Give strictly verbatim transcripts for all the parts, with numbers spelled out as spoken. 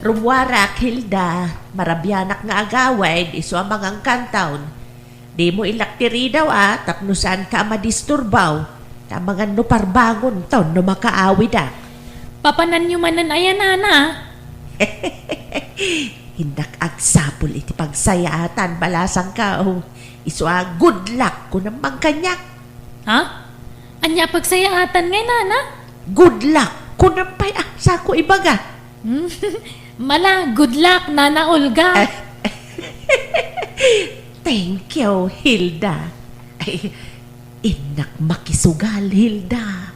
Rummuarak, Hilda, marabianak nga agawid, isu a mangangkantaon. Dimo ilak ti ridaw a, tapno saanka a madisturbaw, ta amangan no parbangonton no makaawidak. Papananyo manen aya, nana? Innak agsapul iti pagsayaatan, balasangka, o. Isu a, "Good luck," kunam man kaniak. Ha? Ania a pagsayaatan ngay, nana? "Good luck," kunam pay a, sako ibaga. Hmm? Mala, good luck, Nana Olga. Thank you, Hilda. Ay, innak makisugal, Hilda.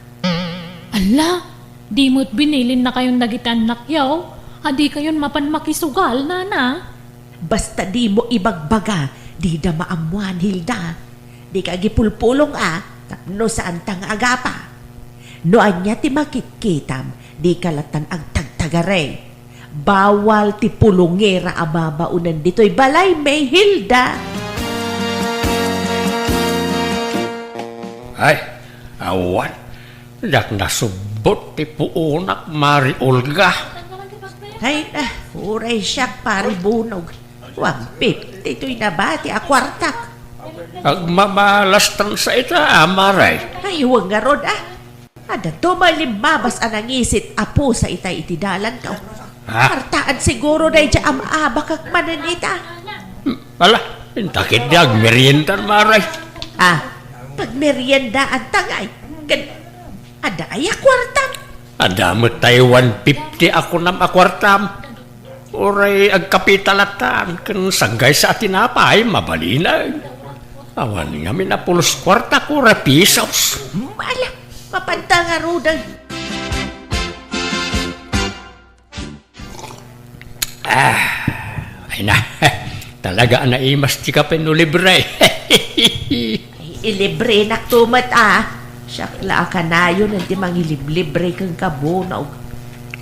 Ala, di mo't binilinnakayon dagiti annakyo? Adi kayon mapan makisugal, nana? Basta dimo ibagbaga, dida maammuan, Hilda. Dika agipulpulong a, tapno saanta nga agapa. No ania ti makitkitam, dika lattan agtagtagari. Bawal ti pulongera a babaonen ditoy balaymi, Hilda. Ay, awan. Diak nasubbot ti puonak, Mari Olga. Ay, ah, uray siak, Pari Bunog. One fifty toy nabati a kuartak. Agmamalastan sa ita, Mari. Ay, wen ngarud, ah. Adda to may limmabas a nangisit a pusa itay iti dalanko. Ha? Kuartaan siguro daydiay a maabakak manen ita. Hmm, ala, inta ketdi agmerienda, Mari. Ah, pagmeriendaanta ngay. Ken, adda aya kuartam? Adda met tay one fifty a kunam a kuartam. Uray agkape ta lattan ken sanggaysa a tinapay, mabalinen. Awan ngamin a pulos kuarta, uray pisos. Hmm, ala, mapanta ngaruden. Ah, ay na. Talaga a naimas ti kape no libre. Ay, ilibrenak to met, ah. Siak la a kanayon ti mangiliblibre kenka, Bunog.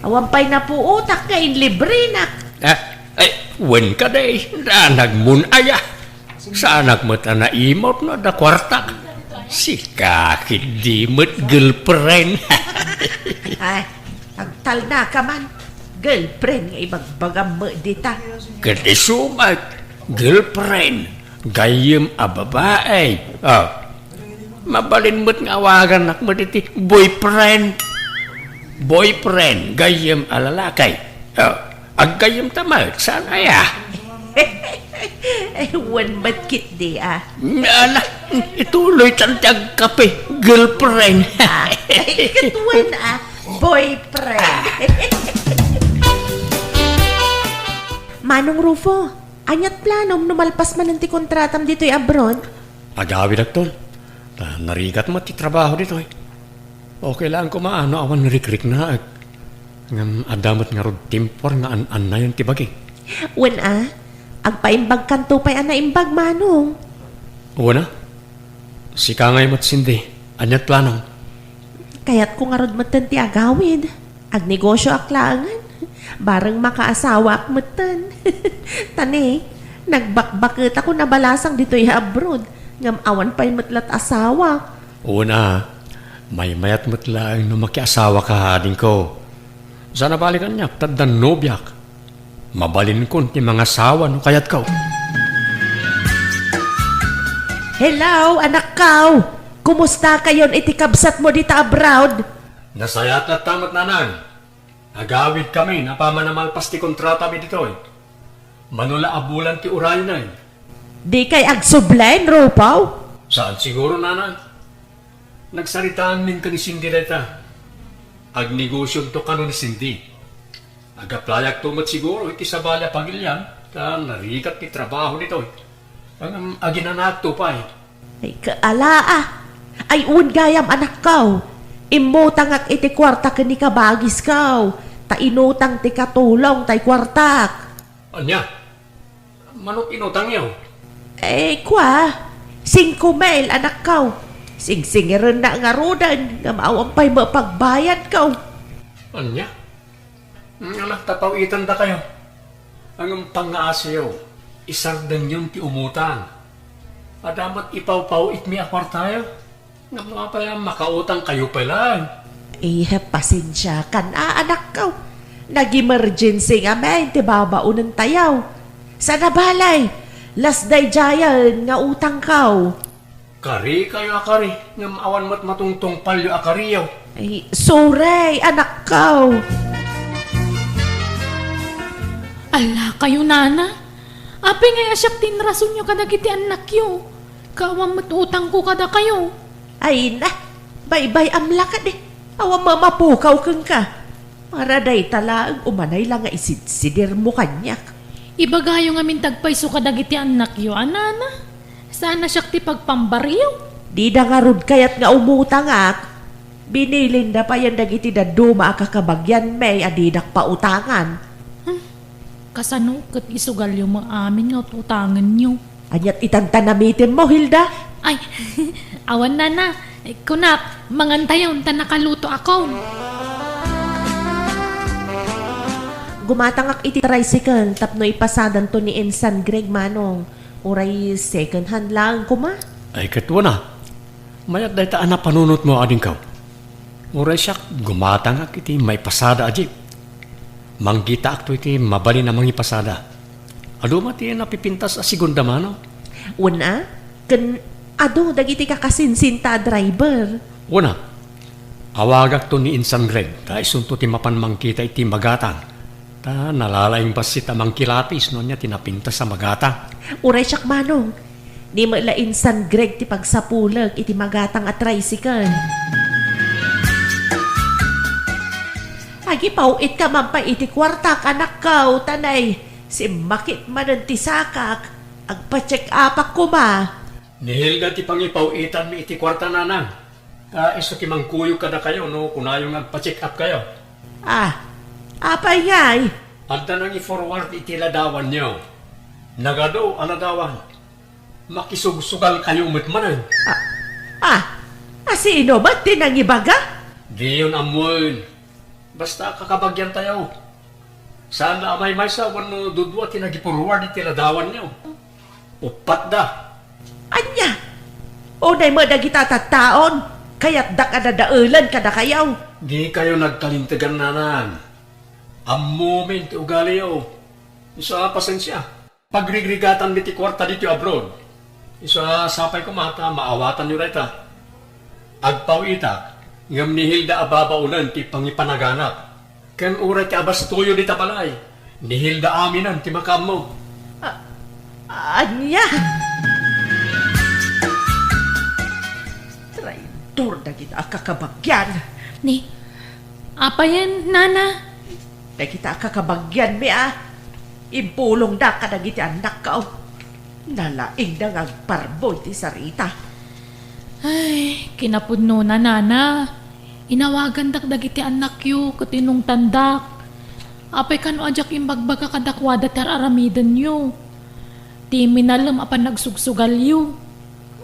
Awan pay napuotak nga inlibrenak. Ah, ay, wen kadi, nagmun aya. Saanak met a naimut no adda kuartak. Sika ketdi met girlfriend. Ay, agtalnaka man. Girlfriend nga ibagbagam met dita. Ket isu met, girlfriend, gayyem a babai. Ah, mabalin met nga awagannak met iti boyfriend. Boyfriend, gayyem a lalaki. Ah, aggayyem ta met, saan aya? Ay, wen met ketdi, ah. Ala, ituloytan ti agkape, girlfriend. Ah, ay, ket wen, ah, boyfriend. Manong Rufo, ania't planom no malpas manen ti kontratam ditoy abroad? Agawidak, tol. Ta narigat met ti trabaho ditoy. Okay laeng koma no awan rikriknaek. Ngem adda met ngarud timpor nga an-annayon ti bagi. Wen a, agpaimbagkanto pay a naimbag, Manong. Wen a, sika ngay met, Cindy, ania't planom? Kayatko ngarud metten ti agawid. Agnegosioak laengen. Bareng makaasawaak metten. Ta ne, nagbakbaketakon a balasang ditoy abroad. Ngem awan pay met la't asawak. Wen a, maymayat met laeng no makiasawaka, adingko. Saan a bale kaniak, ta addan nobiak. Mabalinkon ti mangasawa no kayatko. Hello, anakko! Kumusta kayon iti kabsatmo dita abroad? Nasayaat latta met, nanang. Agawidkamin a paman a malpas ti kontratami ditoy. Mano la a bulan ti uraynen. Dikay agsubli, Rufo? Saan siguro, nanang. Nagsaritaanmin ken ni Cindy dayta. Agnegosionto kano ni Cindy. Agaplayak to met siguro iti sabali a pagilian, ta narigat ti trabaho ditoy. Ngem aginanaak to pay. Ay, kaala, ah. Ay, wen gayam, anakko. Immutangak iti kuarta ken ni kabagisko. Ta inutang ti katulong tay kuartak. Ania? Manok inutangyo? Eh, kua, singko mil, anakko. Singsingirennak ngaruden, ngem awan pay mapagbayadko. Ania? Mm, ala, ta paw-itendakayo. Ngem pangngaasiyo, isardengyon ti umutang. Adda met ipawpaw-itmi a kuartayo. Ngem no apay a makautangkayo pay laeng? Eh, pasensiakan a, anakko. Nag-emergency ngamin ti babaonentayo. Sana balay, las daydiayen nga utangko. Karikayo a kari, ngem awan met matungtungpalyo a kariyo. Ay, sorry, anakko. Ala kayo, nana. Apay ngay a siak ti inrasonyo kadagiti annakyo? Ket awan met utangko kadakayo. Ay na, baybay-am la kadi. Awan mamapukaw kenka. Para dayta laeng umanay la nga isidsidirmo kaniak. Ibagayo ngamin ti agpayso kadagiti annakyo, a nana. Saan a siak ti pagpambaryo? Dida ngarud kayat nga umutangak. Binilinda payen dagiti dadduma a kakabagianmi a didak pautangan. Hmm. Kasano ket isugalyo met amin nga ut-utangenyo? Aniat itan ta namitemmo, Hilda? Ay, awan, nana. Kunak, mangantayon ta nakalutoakon. Gumatangak iti tricycle tapno ipasadanto ni Insan Greg, manong. Uray second hand laeng koma? Ay, ket wen a. Mayat dayta a napanunotmo, adingko. Uray siak, gumatangak iti maipasada a jeep. Manggitaakto iti mabalin a mangipasada. Adu met ti napipintas a segunda mano. Wen a, ken adu dagiti kakasinsinta a driver. Wen a, awagakto ni Insan Greg, ta isunto ti mapan mangkita iti magatang. Ta nalalaing bassit a mangkilapis no ania ti napintas a magatang. Uray siak, manong. Ni met la Insan Greg ti pagsapulek iti magatang a tricycle. Agipaw-itka man pay iti kuartak, anakko, ta nay, simmakit manen ti sakak. Agpa-check-upak koma. Ni Hilda ti pangipaw-itanmi iti kuarta, nanang. Ta isu ti mangkuyog kadakayo no kunayo nga agpa-check-up kayo. Ah, apay ngay? Adda nangi-forward iti ladawanyo. Nagadu a ladawan. Makisugsugalkayo met manen. Ah, ah, a sino met ti nangibaga? Diyon ammoen. Basta kakabagiantayo. Saan la a maymaysa wenno dudua ti nagi-forward iti ladawanyo. Uppat da. Ania? Unay met dagita tattaon, kayatdak a dadaelen kadakayo. Dikayo nagkalintegan, nanang. Ammomin ti ugaliyo. Isu a pasensia. Pagrigrigatanmi ti kuarta ditoy abroad. Isu a sapay koma ta maawatanyo dayta. Agpaw-itak, ngem ni Hilda a babaonen ti pangipanaganak. Ken uray ti abastoyo dita balay, ni Hilda aminen ti makaammo. A-, ania? Traidor dagita a kakabagian. Ni, apayen, nana? Dagita a kakabagianmi a impulongda kadagiti annakko. Nalaingda nga agparbo iti sarita. Ay, kinapudnona, nana. Inawagandak dagiti annakyo ket inungtandak. Apay kano a diak imbagbaga kadakuada ti ar-aramidenyo? Ti minalem a panagsugsugalyo.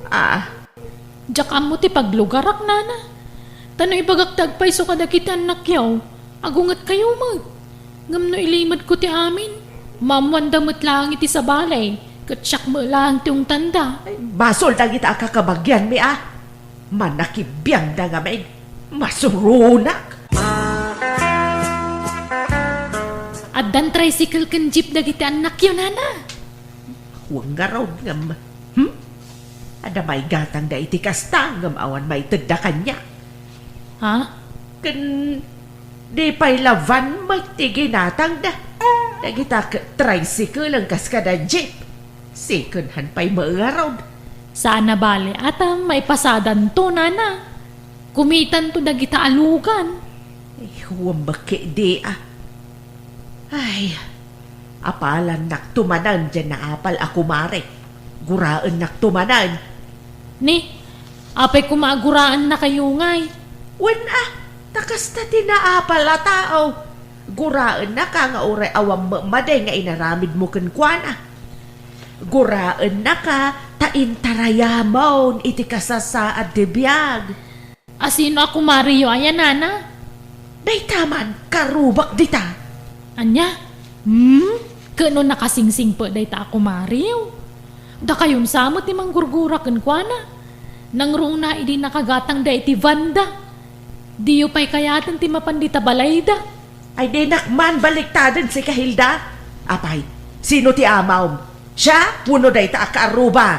Ah, Diak ammo ti paglugarak, nana. Ta no ibagak ti agpayso kadagiti annakyo, agungetkayo met. Ngem no ilimedko ti amin, maammoanda met laeng iti sabali, ket siak met laeng ti ungtanda. Ay, basol dagita a kakabagianmi a. Manakibiangda ngamin. Masuronak. Addan tricycle ken jeep dagiti annakyo, nana. Wen ngarud ngem, hmm? Adda maigatangda iti kasta ngem awan maitedda kaniak. Ha? Ken di pay la van met ti ginatangda. Dagita ket tricycle a kas kada jeep. Second hand pay met ngarud. Saan a bale a ta maipasadanto, nana. Kumitanto dagita a lugan. Ay, wen met ketdi a. Ay, apalannakto manen diay naapal a kumare. Guraennakto manen. Ni, apay koma a guraennakayo ngay? Wen a, ta kasta ti naapal a tao. Guraennaka nga uray awan met madi nga inaramidmo kenkuana. Guraennaka ta intarayamon iti kasasaad ti biag. A sino a kumareyo aya, nana? Dayta man, karubak dita. Ania? Hmm? Ket no nakasingsingpet dayta a kumareyo? Dakayon sa met ti manggurgura kenkuana. Nangruna idi nakagatangda iti vanda. Diyo pay kayaten ti mapan dita balayda. Ay, dinak man baliktaden sika, Hilda. Apay, sino ti amawm? Siya wenno dayta a kaarruba?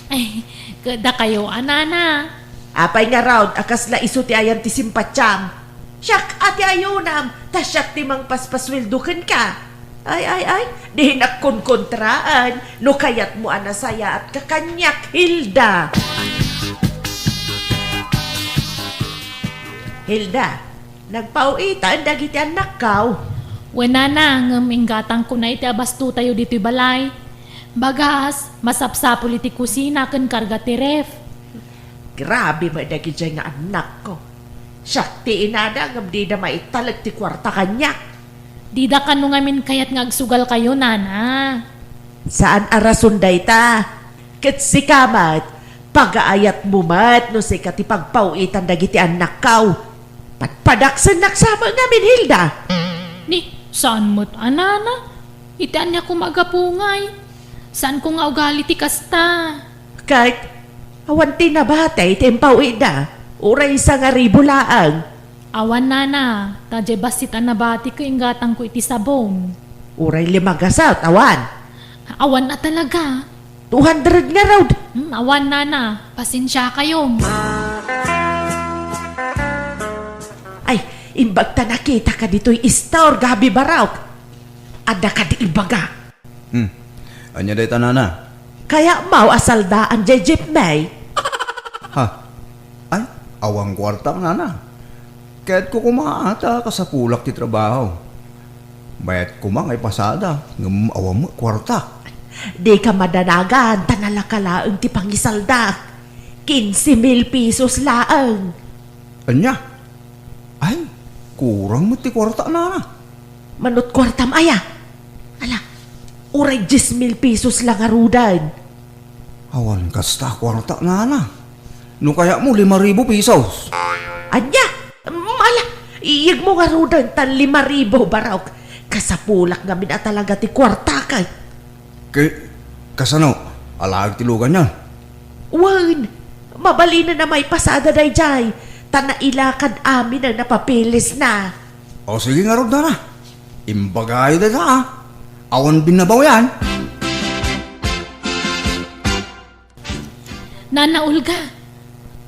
Ay, ket dakayo a, nana. Apay ngarud a kasla isu ti ayan ti simpatiam? Siak a ti ayunam, ta siak ti mangpaspasueldo kenka. Ay, ay, ay, dinak konkontraan no kayatmo a nasayaatka kaniak, Hilda. Hilda, nagpau-itan dagiti annakkaw? Wen, nana, ngem inggatangkon a iti abastotayo ditoy balay. Bagas, masapsapul iti kusina ken karga ti ref. Grabe met dagidiay nga annakko. Siak ti inada ngem dida maitalek ti kuarta kaniak. Dida kano ngamin kayat nga agsugalkayo, nana. Saan a rason dayta. Ket sika met, pagaayatmo met no sika ti pagpau-itan dagiti annakkaw. Padpadaksennak sa met ngamin, Hilda. Ni, saan met a, nana? Iti ania koma a gapu ngay? Saanko nga ugali ti kasta. Ket, awan ti nabati ti impau-itda, uray sangaribu laeng. Awan, nana, ta diay bassit a nabati ket inggatangko iti sabon. Uray lima gasut, awan. Awan a talaga. Two hundred ngarud. Hmm, awan, nana. Pasensiakayo. Ay, imbag ta nakitaka ditoy store, Gabi Barok. Adda kadi ibaga. Hmm. Ania dayta, nana? Kayatmo a saldaan diay jeepney? Ha? Ay, awan kuartak, nana. Kayatko koma ta kasapulak ti trabaho. Mayat koma nga ipasada, ngem awan met kuartak. Dika madanagan, ta nalaka laeng ti pangisaldak. Quince mil pesos laeng. Ania? Ay, kurang met ti kuarta, nana. Manut kuartam aya? Ala, uray dies mil pesos la ngaruden. Awan kasta kuarta, nana. No kayatmo, lima ribu pesos. Ania? Mm, ala, iyegmo ngaruden tan lima ribu, Barok. Kasapulak ngamin a talaga ti kuartak. Ke-, kasano? Alaek ti luganyo? Wen, mabalinen a maipasada daydiay, ta nailakad aminen a papeles na. O, sige ngarud, nana. Imbagayo dayta, a. Awan binnabaw yan. Nana Olga,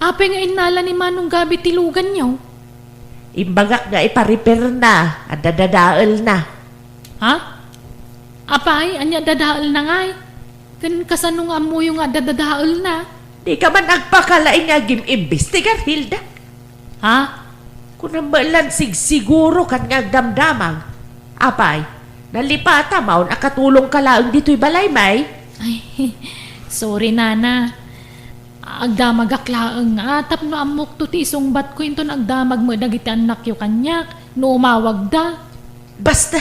apay nga innala ni Manong Gabi ti luganyo? Imbagak nga ipa-repair na, adda dadaelna. Ha? Apay, ania dadaelna ngay? Ken kasano nga ammoyo nga adda dadaelna? Dika man agpakalaing nga agim-imbestigar, Hilda. Ha? Kunam met lan sigsiguro ken nga agdamdamag. Apay, nalipatam a katulongka laeng ditoy balay, May? Ay, sorry, Nana. Agdamagak laeng nga tapno ammokto ti isungbatko inton agdamag met dagiti annakyo kaniak no umawagda. Basta,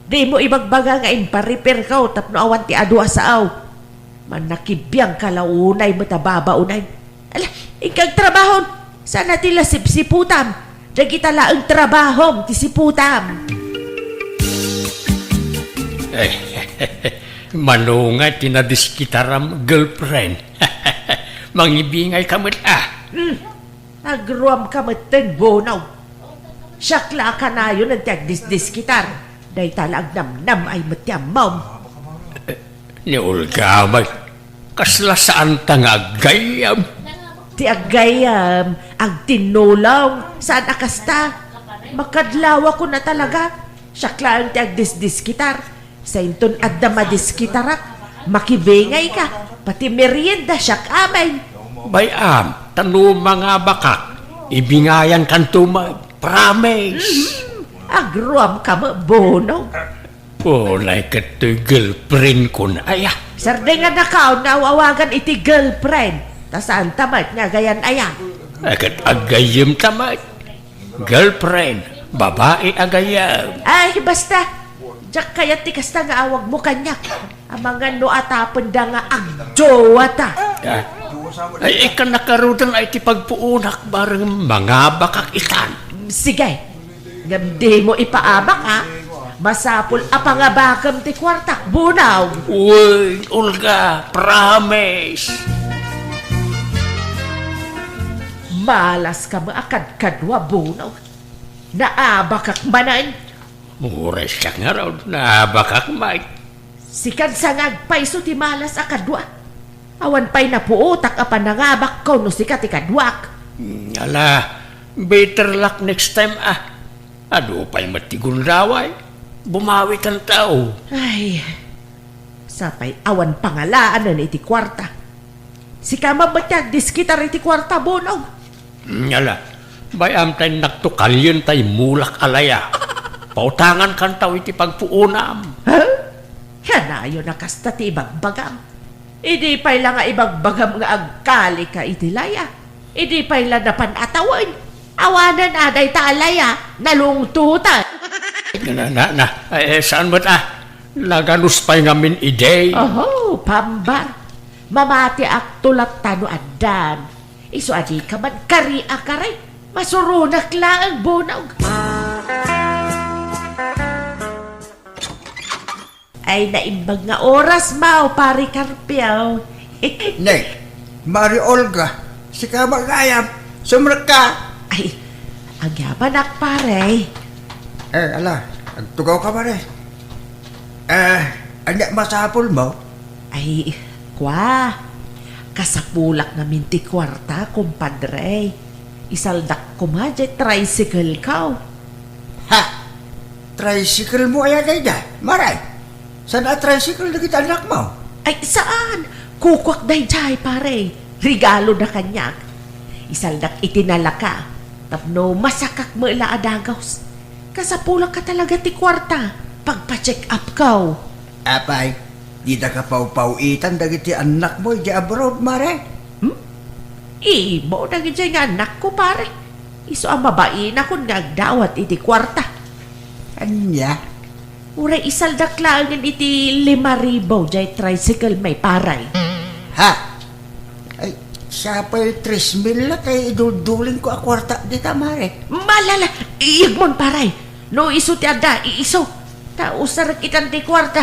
dimo ibagbaga nga impa-repairko tapno awan ti adu a sao. Mannakibiangka la unay met a babaonen. Ala, inka agtrabahom. Saan a ti la sipsiputam. Dagita laeng trabahom ti siputam. Eh, mano nga ti nadiskitaram, girlfriend? Mangibingayka met, ah. Hmm. Agruamka metten, Bonaw. Siak la a kanayon ti agdisdiskitar. Dayta la agnamnam ay met ti ammom. Ni Olga met, kasla saanta nga aggayyem? Ti aggayyem, agtinnulong, saan a kasta? Makadlawakon a talaga. Siak laeng ti agdisdiskitar. Sainton adda madiskitarak, makibingayka, pati merienda siak amin. Bay-am, ta no mangabakak, ibingayankanto met, promise. Mhm. Agruamka met, Bonaw. Unay ket toy girlfriendkon aya. Sardengannakon nga aw-awagan iti girlfriend, ta saanta met nga agayan aya. Ay, ket aggayyemta met. Girlfriend, babai a gayyem. Ay, basta. Diak kayat ti kasta nga awagmo kaniak. Amangan no atapenda nga agjowa ta. Ah. Ay, ikkan nakarudan ay ti pagpuonak bareng mangabakak itan. Sige. Ngem dimo ipaabak, a. Masapul a pangabakem ti kuartak, Bonaw. Uy, Olga, promise. Malas kamo a kadkadua, Bonaw. Naabakak manen. Uray siak ngarud, naabakak met. Sikan sa nga agpayso ti malas a kadua. Awan pay napuotak a panangabak no sika ti kaduak. Hmm, ala, better luck next time, ah. Adu pay met ti gundaway. Bumawikan tao. Ay, sapay awan pangalaanan iti kuarta. Sika met ti agdiskitar iti kuarta, Bonong. Ala, bay-am ta innakto kalien ta immulak a laya. Pautangan kantaw iti pagpuonam. Ha? Kanayon a kasta ti ibagbagam. Idi pay la nga ibagbagam nga agkalika iti laya. Idi pay la napan a tawen. Awanen a dayta a laya, nalungtotan. Na, na, na, eh, saan met, ah? Naganus pay ngamin idi. Oho, pambar. Mamatiakto latta no addan. Isu a dika man kari a kari. Masuronak laeng, Bonong. Ay, naimbag nga oras, Mao, Pare Carpio. Ne, Mari Olga, sika met gayam, sumrekka. Ay, agyamanak, pare. Eh, ala, agtugaw ka, pare. Eh, ania masapul mo? Ay, kua, kasapulak ngamin ti kuarta, kumpadre. Isaldak koma diay tricycle ko. Ha? Tricycle mo aya daydiay, Mare? Saan a tricycle dagiti annakmo? Ay, saan? Kukuak daydiay, pare. Regalo na kaniak. Isaldak iti nalaka. Tapno masakak met la a dagus. Kasapulak ka talaga ti kuarta. Pagpa-check up ko. Apay, dida ka pawpaw-itan dagiti annakmo idiay abroad, Mare? Hmm? Imo dagidiay nga annakko, pare. Isu a mabainakon nga agdawat iti kuarta. Ania? Uray isaldak laengen iti lima ribu diay tricycle, may pare. Ha? Ay, siya pay tres mil la tay idulduling ko a kuarta dita, Mare. Malala, iyegmon, pare. No isu ti adda, iisu. Ta usarek itan ti kuarta.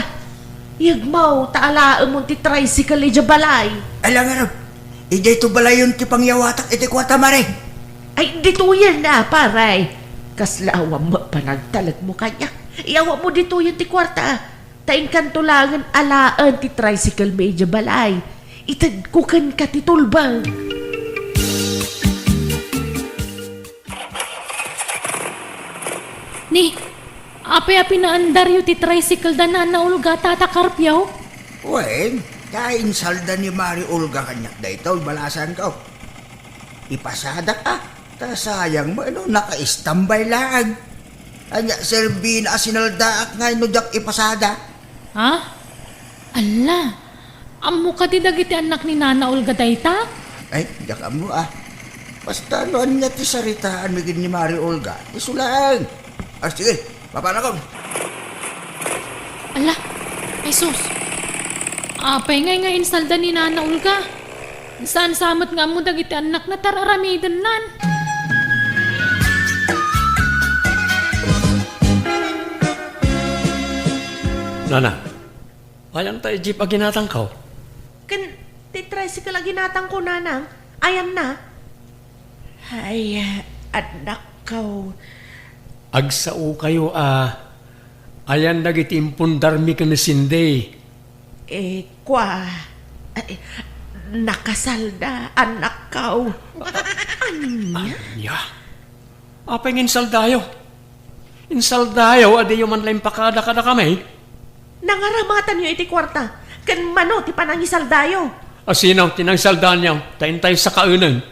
Iyegmo, ta alaemon ti tricycle idiay balay. Ala ngarud, idiay to balayon ti pangyawatak iti kuarta, Mare. Ay, ditoyen na, pare. Kasla awan met panagtalekmo kaniak. Iyawatmo ditoyen ti kuarta. Ta inkanto laengen alaen ti tricycle mi idiay balay. Itedko kenka ti tulbeng. Ni, apay a pinaandaryo ti tricycle da Nana Olga, Tata Carpio? Wen, ta insalda ni Mari Olga kaniak daytoy, balasanko. Ipasadak a, ta sayang met no naka-standby laeng. Ania, serbina a sinaldaak ngay no diak ipasada? Ha? Alla, ammo kadi dagiti annak ni Nana Olga dayta? Ay, diak ammo a. Basta no ania ti saritaanmi ken ni Mari Olga, isu laeng. Ah, sige, mapanakon. Ala, Jesus! Apay ngay nga insalda ni Nana Olga? Saan sa met nga ammo dagiti annakna ta ar-aramidennan? Nana, ayan ta jeep a ginatangko? Ken ti tricycle a ginatangko, Nanang. Ayanna? Ay, annakko. Agsaokayo a ayan dagiti impundarmi ken ni Cindy. Eh, kua, ay, nakasalda, annakko. Ania? Ania? Apay nga insaldayo? Insaldayo a diyo man la impakada kadakami? Nangaramatanyo iti kuarta, ken mano ti panangisaldayo? A sino ti nangisaldanyo? Ta intay sakaenen.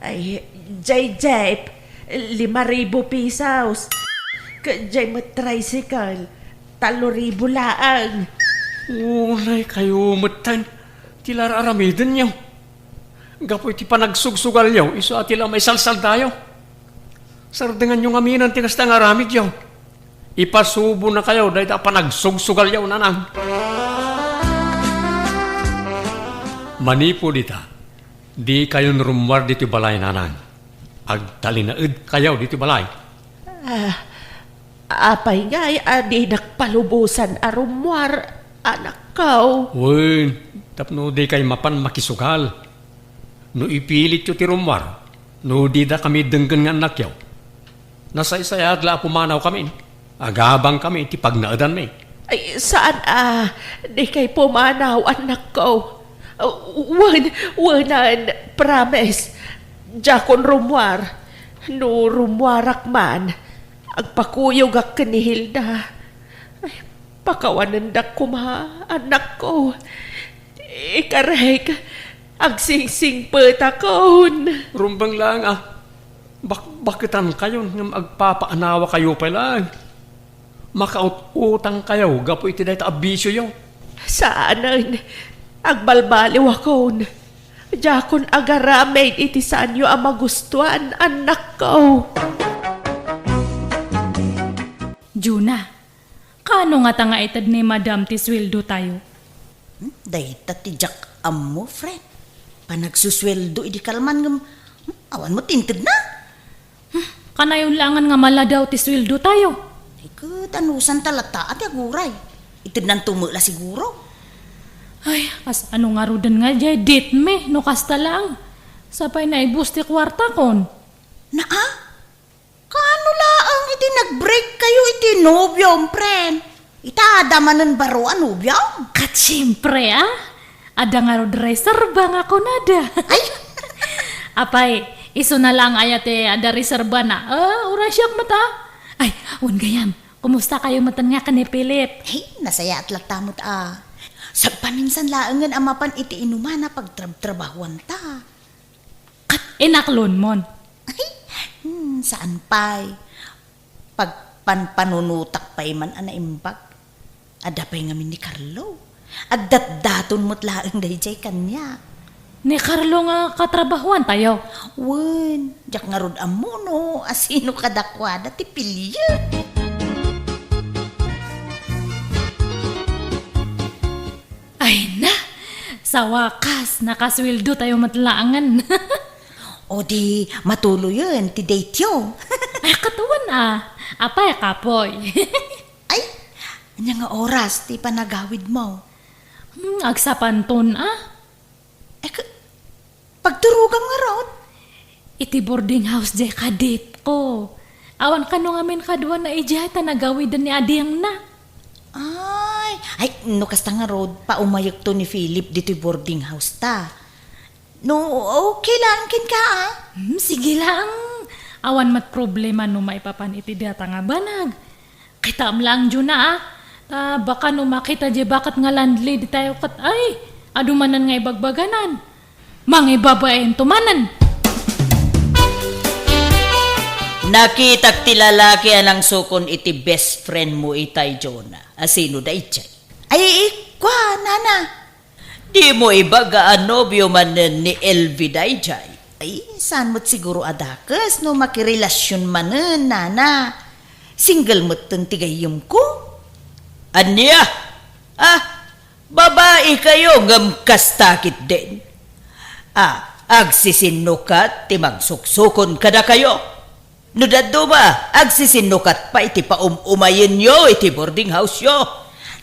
Ay, jay jeep, lima ribu pesos. Ket jay met tricycle, tallo ribu laeng. Unay kayo metten ti la ar-aramidenyo. Gapu iti panagsugsugalyo, isu a ti la maisalsaldayo. Sardenganyo ngaminen ti kasta nga aramidyo. Ipasubonakayo dayta a panagsugsugalyo, Nanang. Manipud ita, dikayon rummuar ditoy balay, Nanang. Agtalinaedkayo ditoy balay. Ah, apay ngay a dinak palubosan a rummuar, annakko? Wen, tapno dikay mapan makisugal. No ipilityo ti rummuar, no didakami denggen nga annakyo, nasaysayaat la a pumanawkamin. Agabangkami iti pagnaedanmi. Ay, saan a, dikay pumanaw, annakko. Wen, wenan, promise. Diakon rummuar. No rummuarak man, agpakuyogak ken ni Hilda. Ay, pakawanendak koma, annakko. Ikarek, agsingsingpetakon. Rumbeng laeng a, bakbaketankayon ngem agpapaanawakayo pay laeng. Makaut-utangkayo gapu iti dayta a bisioyo. Saanen, agbalbaliwakon. Diakon agaramid iti saanyo a magustuan, annakko. Juna, kaano ngata nga ited ni Madam ti sueldotayo? Hmm, dayta ti diak ammo, friend. Panagsusueldo idi kalman ngem, hmm, awan met ti intedna. Hmm, kanayon laengen nga maladaw ti sueldotayo. Ay, ket anusanta latta a ti aguray. Itednanto met la siguro. Ay, kasano ngaruden nga diay date mi no kasta laeng? Sapay naibus ti kuartakon. Naa? Kaano laeng iti nag-break kayo iti nobiom, friend? Ita, adda manen baro a nobiom? Ket siempre, a. Adda ngarud reserba nga kunada. Ay! Apay, isuna laeng aya ti adda reserbana. Ah, uray siak met, a. Ay, wen gayam, kumusta kayo met nga ken ni Philip? Hey, nasayaat latta met, a. Sagpaminsan laengen a mapan iti inumana pagtrabtrabahuanta. Ket inaklonmon. Hmm, saan pay. Pagpanpanunotak pay man a naimbag. Adda pay ngamin ni Carlo. Agdatdaton met laeng daydiay kaniak. Ni Carlo nga katrabahuantayo? Wen, diak ngarud ammo no asino kadakuada ti piliek. Ay na, sa wakas, nakasueldotayo met laengen. O di matuloyen ti dateyo. Ay, ket wen, a. Apay, kapoy? Ay, ania nga oras ti panagawidmo? Hmm, agsapanton, a. Ay, ka-, pagturogam ngarud? Iti boarding house diay kadetko. Awan kano ngamin kaduana idiay ta nagawiden ni adiengna. Ay, ay, no kasta ngarud, paumayekto ni Philip ditoy boarding house ta. No, okay laeng kenka, a? Hmm, sige laeng. Awan met problema no maipapan iti data nga banag. Kitaem laeng, Juna, a. Ta baka no makita diay baket nga landlady tayo ket, ay, adu manen nga ibagbaganan. Mangibabainto manen. Nakitak ti lalaki a nangsukon iti best friend mo itay, Juna. Asino daydiay? Ay, ikua, nana. Dimo ibaga a nobio manen ni Elvi daydiay? Ay, saan met siguro a dakes no makirelasion manen, nana. Single metten ti gayyemko. Ania? Ah, babai kayo ngem kasta ketdin. Ah, agsisinnukat ti mangsuksukon kadakayo. No dadduma, agsisinnukat pay ti paum-umayenyo iti boarding house-yo.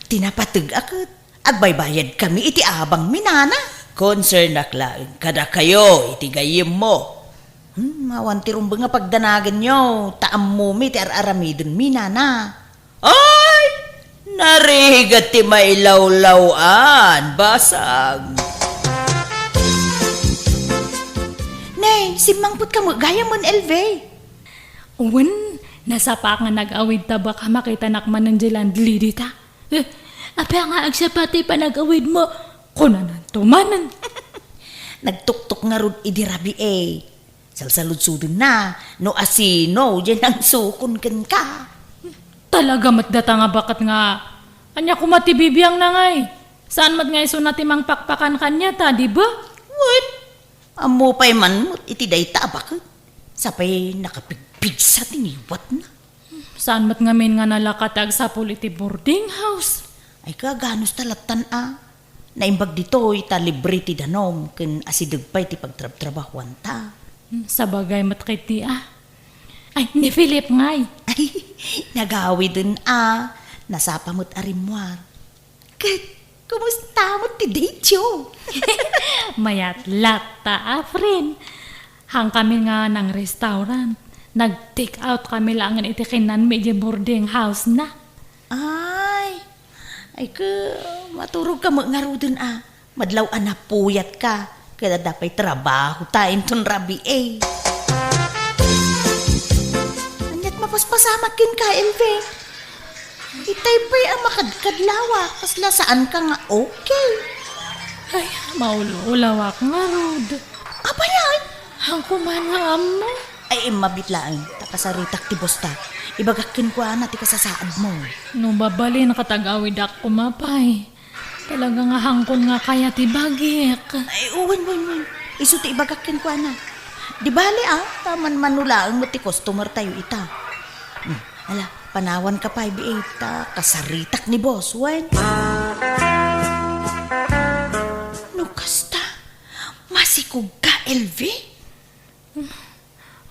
Ti napateg-ak ket agbaybayadkami iti abangmi, nana. Concern-ak laeng kadakayo iti gayyemmo. Hmm, awan ti rumbeng a pagdanagenyo, ta ammomi ti ar-aramidenmi, nana. Ay, narigat ti mailawlaw-an, basang. Ne, simmangpetka met gayam, Elvi. Wen, nasapa nga nag-awid ta baka makitanak manen diay landlady ta. Eh, apay nga agsapa ti panag-awidmo? Kunananto manen. Nagtuktok ngarud idi rabii. Salsaludsodenna no asino diay nangsukon kenka. Talaga met data nga baket nga, ania koma ti bibiangna ngay? Saan met nga isuna ti mangpakpakan kaniata, di ba? Wen, ammo pay man met iti dayta a baket. Sapay nakapigpigsa ti ngiwatna. Saan met ngamin nga nalaka ti agsapul iti boarding house? Ay, kaganosta lattan a. Naimbag ditoy ta libre ti danum ken asideg pay ti pagtrabtrabahuanta. Hmm, sabagay met ketdi a. Ay, ni Philip ngay. Ay, nagawiden a. Nasapa met a rimmuar. Ket, kumusta met ti dateyo? Mayat latta a, friend. Hangkami nga nang-restaurant. Nag-take out kami laengen iti kinnanmi idiay boarding house na. Ay, ay ka, maturog ka met ngaruden a. Madlaw a napuyat ka, ket adda pay trabaho ta inton rabii. Aniat mapaspasamak kenka, Elvie? Itay pay a makadkadlawa, kasla saan ka nga okay. Ay, maulaulawak ngarud. Apay ay? Haanko man nga ammo. Ay, immabit laeng, ta kasaritak ti bosta. Ibagak kenkuana ti kasasaadmo. No mabalin, katagawidak koma pay. Talaga nga haanko nga kayat ibagik. Ay, wen, wen, wen. Isu ti ibagak kenkuana. Di bale, a, ta manmano laeng met ti customer tayo ita. Hmm, ala, panawanka pay, biit, ta kasaritak ni boss, wen. No kasta, masikogka, Elvie?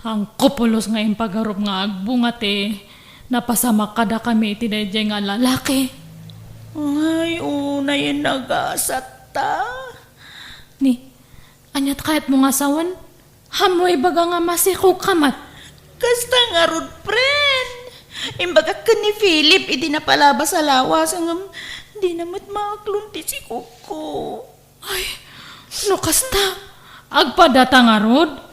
Haanko pulos nga impagarup nga agbunga ti napasamak kadakami iti daydiay nga lalaki. Ay, unay nagasat ta. Ni, aniat kayatmo nga sawen? Haanmo ibaga nga masikogka met? Kasta ngarud, friend. Imbagak ken ni Philip idi napalabas a lawas, ngem dina met maaklon ti sikogko. Ay, no kasta, agpadata ngarud?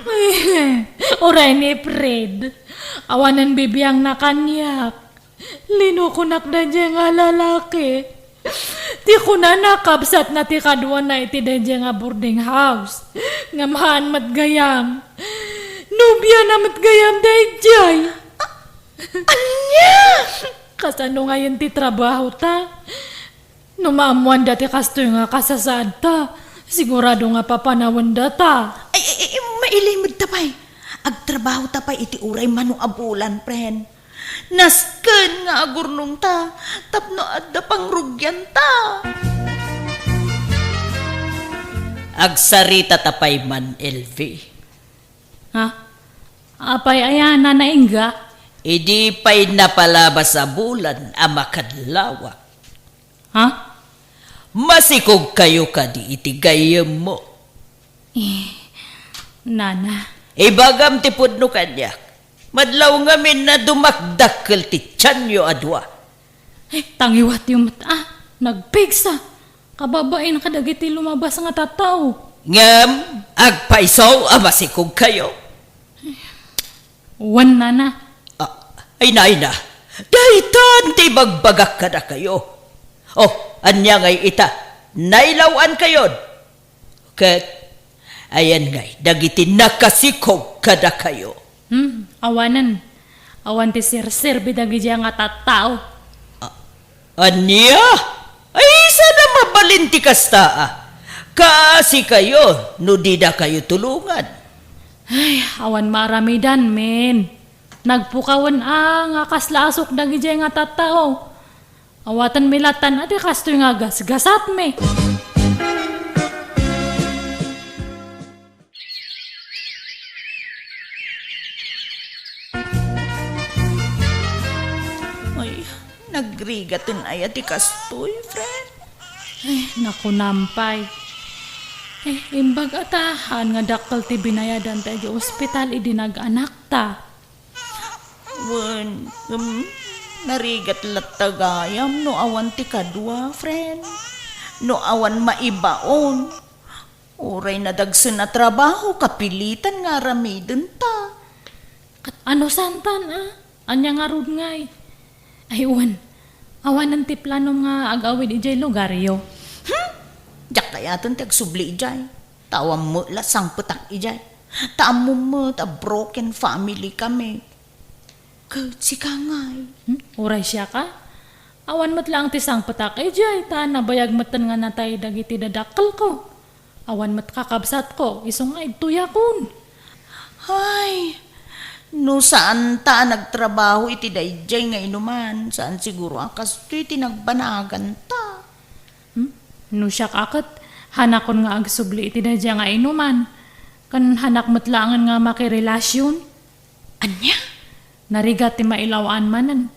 Ay, uray ni Fred. Awanen bibiangna kaniak. Linukonak daydiay nga lalaki. Ti kunana, kabsatna ti kaduana iti daydiay nga boarding house. Ngem haan met gayam. Nobiana met gayam daydiay. Ania? Kasano ngayen ti trabaho ta? No maammoanda ti kastoy nga kasasaadta, sigurado nga papanawendata. Ay, ay, ay, mailimed ta pay. Agtrabaho ta pay iti uray mano a bulan, friend. Nasken nga agurnongta tapno adda pangrugianta. Agsarita ta pay man, Elvie. Ha? Apay aya, Nana Inga? Idi pay napalabas a bulan a makadlawa. Ha? Masikogkayo kadi iti gayyemmo. Eh, Nana. Ibagam ti pudno kaniak. Madlaw ngamin a dumakdakkel ti tianyo a dua. Eh, tangiwatyo met a, nagpigsa. Kababain kadagiti lumabas nga tattao. Ngem, agpayso a masikogkayo. Wen, Nana. Ah, ay, Nana, daytan ti ibagbagak kadakayo. Oh, ania ngay ita? Nailaw-ankayon. Ket ayan ngay dagiti nakasikog kadakayo. Hmm, awanen. Awan ti serserbi dagidiay nga tattao. A-, ania? Ay, saan a mabalin ti kasta a? Kaasikayo no didakayo tulongan. Ay, awan maaramidan, men. Nagpukawen a nga kasla asuk dagidiay nga tattao. Awatenmi lattan a ti kastoy nga gasgasatmi. Ay, nagrigaten aya ti kastoy, friend? Ay, nakunam pay. Eh, imbag a ta, haan nga dakkel ti binayadanta idiay ospital idi nag-anakta. Wen, ngem, narigat latta gayam no awan ti kadua, friend. No awan maibaon. Uray nadagsen a trabaho, kapilitan nga aramidenta. Ket ano santan, a? Ania ngarud ngay? Ay, wen, awanen ti planom nga ag-awid idiay lugaryo? Hmm? Diak kayaten ti agsubli idiay. Ta awan met la sangpetak idiay. Ta ammom met a broken family kami. Ket sika ngay? Hmm? Uray siak a? Awan met laeng ti sangpetak idiay, ta nabayag metten nga natay dagiti dadakkelko. Awan met kakabsatko, isu nga idtoyakon. Ay, no saanta a nagtrabaho iti daydiay nga inuman, saan siguro a kastoy ti nagbanaganta. Hmm? No siak a ket, hanakon nga agsubli iti daydiay nga inuman, ken hanak met laengen nga makirelasion. Ania? Narigat ti mailaw-an manen.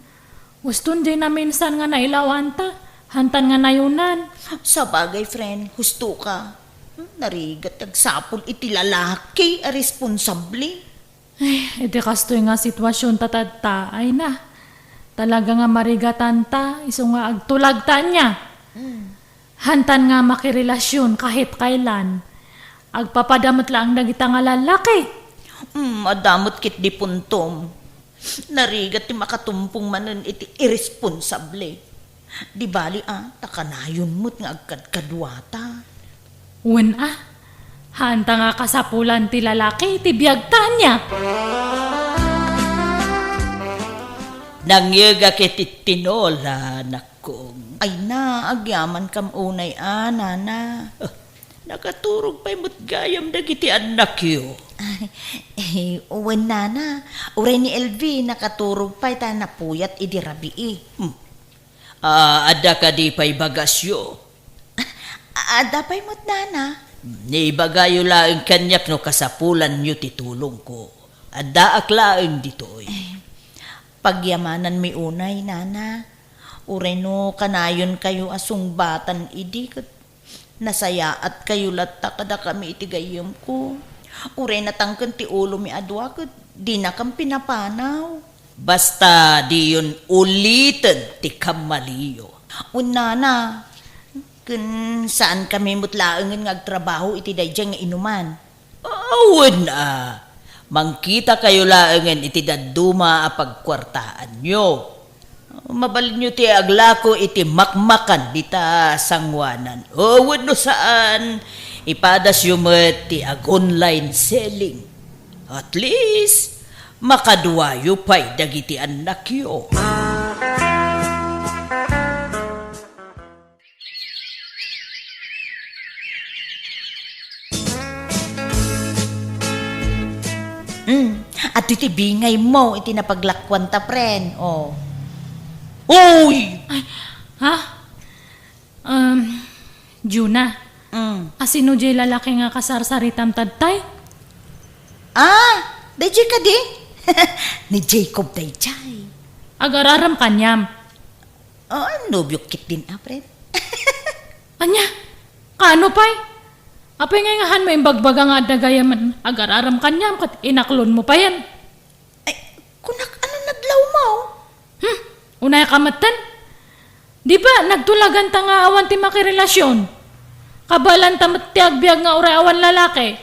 Uston diay naminsan nga nailaw-anta, hantan nga nayunan. Sabagay, friend, husto ka. Hmm, narigat ti agsapul iti lalaki a responsable. Iti kastoy nga sitwasionta tatta, ay na. Talaga nga marigatanta, isu nga agtulagta ania. Hantan nga makirelasyon kahit kailan. Agpapada met laeng dagita nga lalaki. Mm, adda met ketdi puntom. Narigat ti makatumpong manen iti irresponsable. Di bali a, ta kanayon met nga agkadkaduata. Wen a, haanta nga kasapulan ti lalaki ti biagta ania. Nangyegak iti tinola, nakkong. Ay na, agyamankam unay a, nana. Nakaturog pay met gayam dagiti annakyo. Ay, eh, wen, nana. Uray ni Elvi, nakaturog pay ta napuyat idi rabii. Hmm. Ah, adda kadi pay bagasyo? A-, adda pay met, nana. Ibagayo laeng kaniak no kasapulanyo ti tulongko. Addaak laeng ditoy. Eh, pagyamananmi unay, nana. Uray no kanayonkayo a sungbatan idi ket nasayaatkayo latta kadakami iti gayyemko. Uray natangken ti ulomi a dua ket dinakam pinapanaw. Basta diyon uliten ti kammaliyo. Wen, nana, ken saankami met laengen nga agtrabaho iti daydiay nga inuman. Awan a, mangkitakayo laengen iti dadduma a pagkuartaanyo. Mabalinyo ti aglako iti makmakan dita sangoanan. O, wenno saan, ipadasyo met ti ag-online selling. At least, makaduayo pay dagiti annakyo. Mm. Adtoy ti bingaymo iti napaglakuanta, pren. Oh. Uy! Ay, ha? Um, Juna, Mm. Asino jay lalaki nga kasarsaritam tattay? Ah, dayjay kadi? Ni Jacob dayjay. Agar-aram kaniam. Ah, nobiok ketdin, a, pren. Ania? Kaano pay? Apay ngay nga hanmo imbagbaga nga adda gayamen agar-aram kaniam ket inaklonmo payen? Ay, kunak, ano nadlawmo? Hmm, unay ka metten? Di ba nagtulaganta nga awan ti makirelasyon? Kabaelanta met ti agbiag nga uray awan lalaki.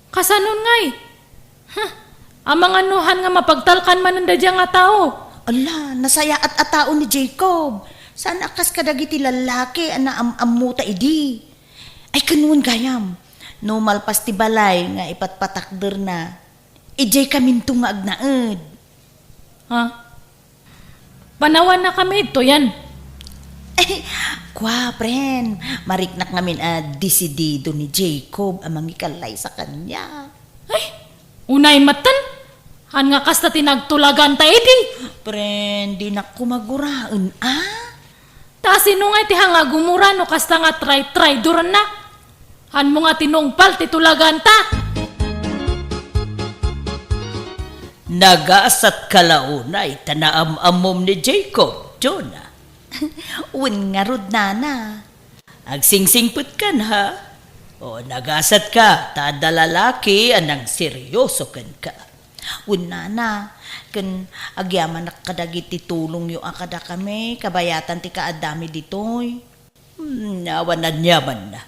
Kasanon ngay? Huh, amangan no han nga mapagtalkan manen daydiay nga tao. Ala, nasayaat a tao ni Jacob. Saan a kas kadagiti lallaki a naam-ammota idi. Ay, ken wen gayam, no malpas ti balay nga ipatpatakderna, idiay kaminto nga agnaed. Ha? Panawanna kami idtoyen. Kua, pren, mariknak ngamin a desidido ni Jacob a mangikallaysa kaniak. Ay, unay metten. Han nga kasta ti nagtulaganta idi. Pren, dinak koma guraen, a? Ta sino nga iti han nga gumura no kasta nga tray-traydoranna? Hanmo nga tinungpal ti tulaganta. Nagasatka la unay ta naam-ammom ni Jacob, Jonah. Wen ngarud, nana. Agsingsingpetkan, ha? O, nagasatka ta adda lalaki a nangseryoso kenka. Wen, nana, ken agyamanak kadagiti tulongyo a kadakami kabayatan ti kaaddami ditoy. Hmm, awan aniamanna.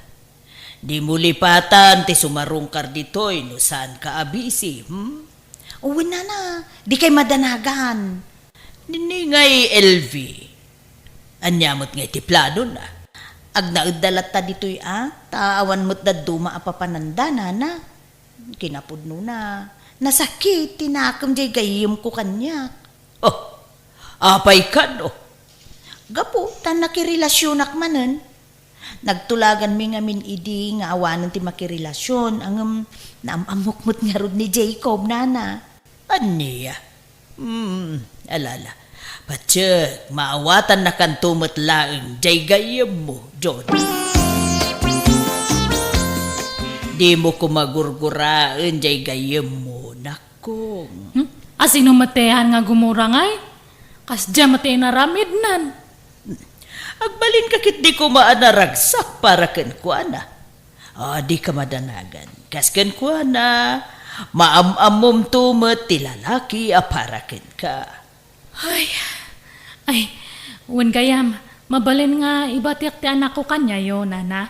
Dimo lipatan ti sumarungkar ditoy no saanka a busy, hmm? Wen, nana, dikay madanagan. Nini ngay, Elvi. Ania met ngay ti planona? Agnaedda latta ditoy, a, ta awan met dadduma a papananda, nana. Kinapudnona, nasakit ti nakem jay gayyemko kaniak. Oh, apay kano? Gapu ta nakirelasionak manen. Nagtulaganmi ngamin idi nga awanen ti makirelasion, ngem naam-ammok met ngarud ni Jacob, nana. Ania? Hmm, alala. Patiek, maawatannakanto met laeng jay gayyemmo, John. Dimo koma gurguraen jay gayyemmo, nakkong. Hmm? Asino met ti han nga gumura ngay? Kasdiay met ti inaramidnan. Agbalinka ketdi koma a naragsak para kenkuana. A, dika madanagan. Kas kenkuana, Maam-ammomto met ti lalaki a para kenka. Ay, ay, wen gayam, mabalin nga ibatek ti anakko kaniayo, nana?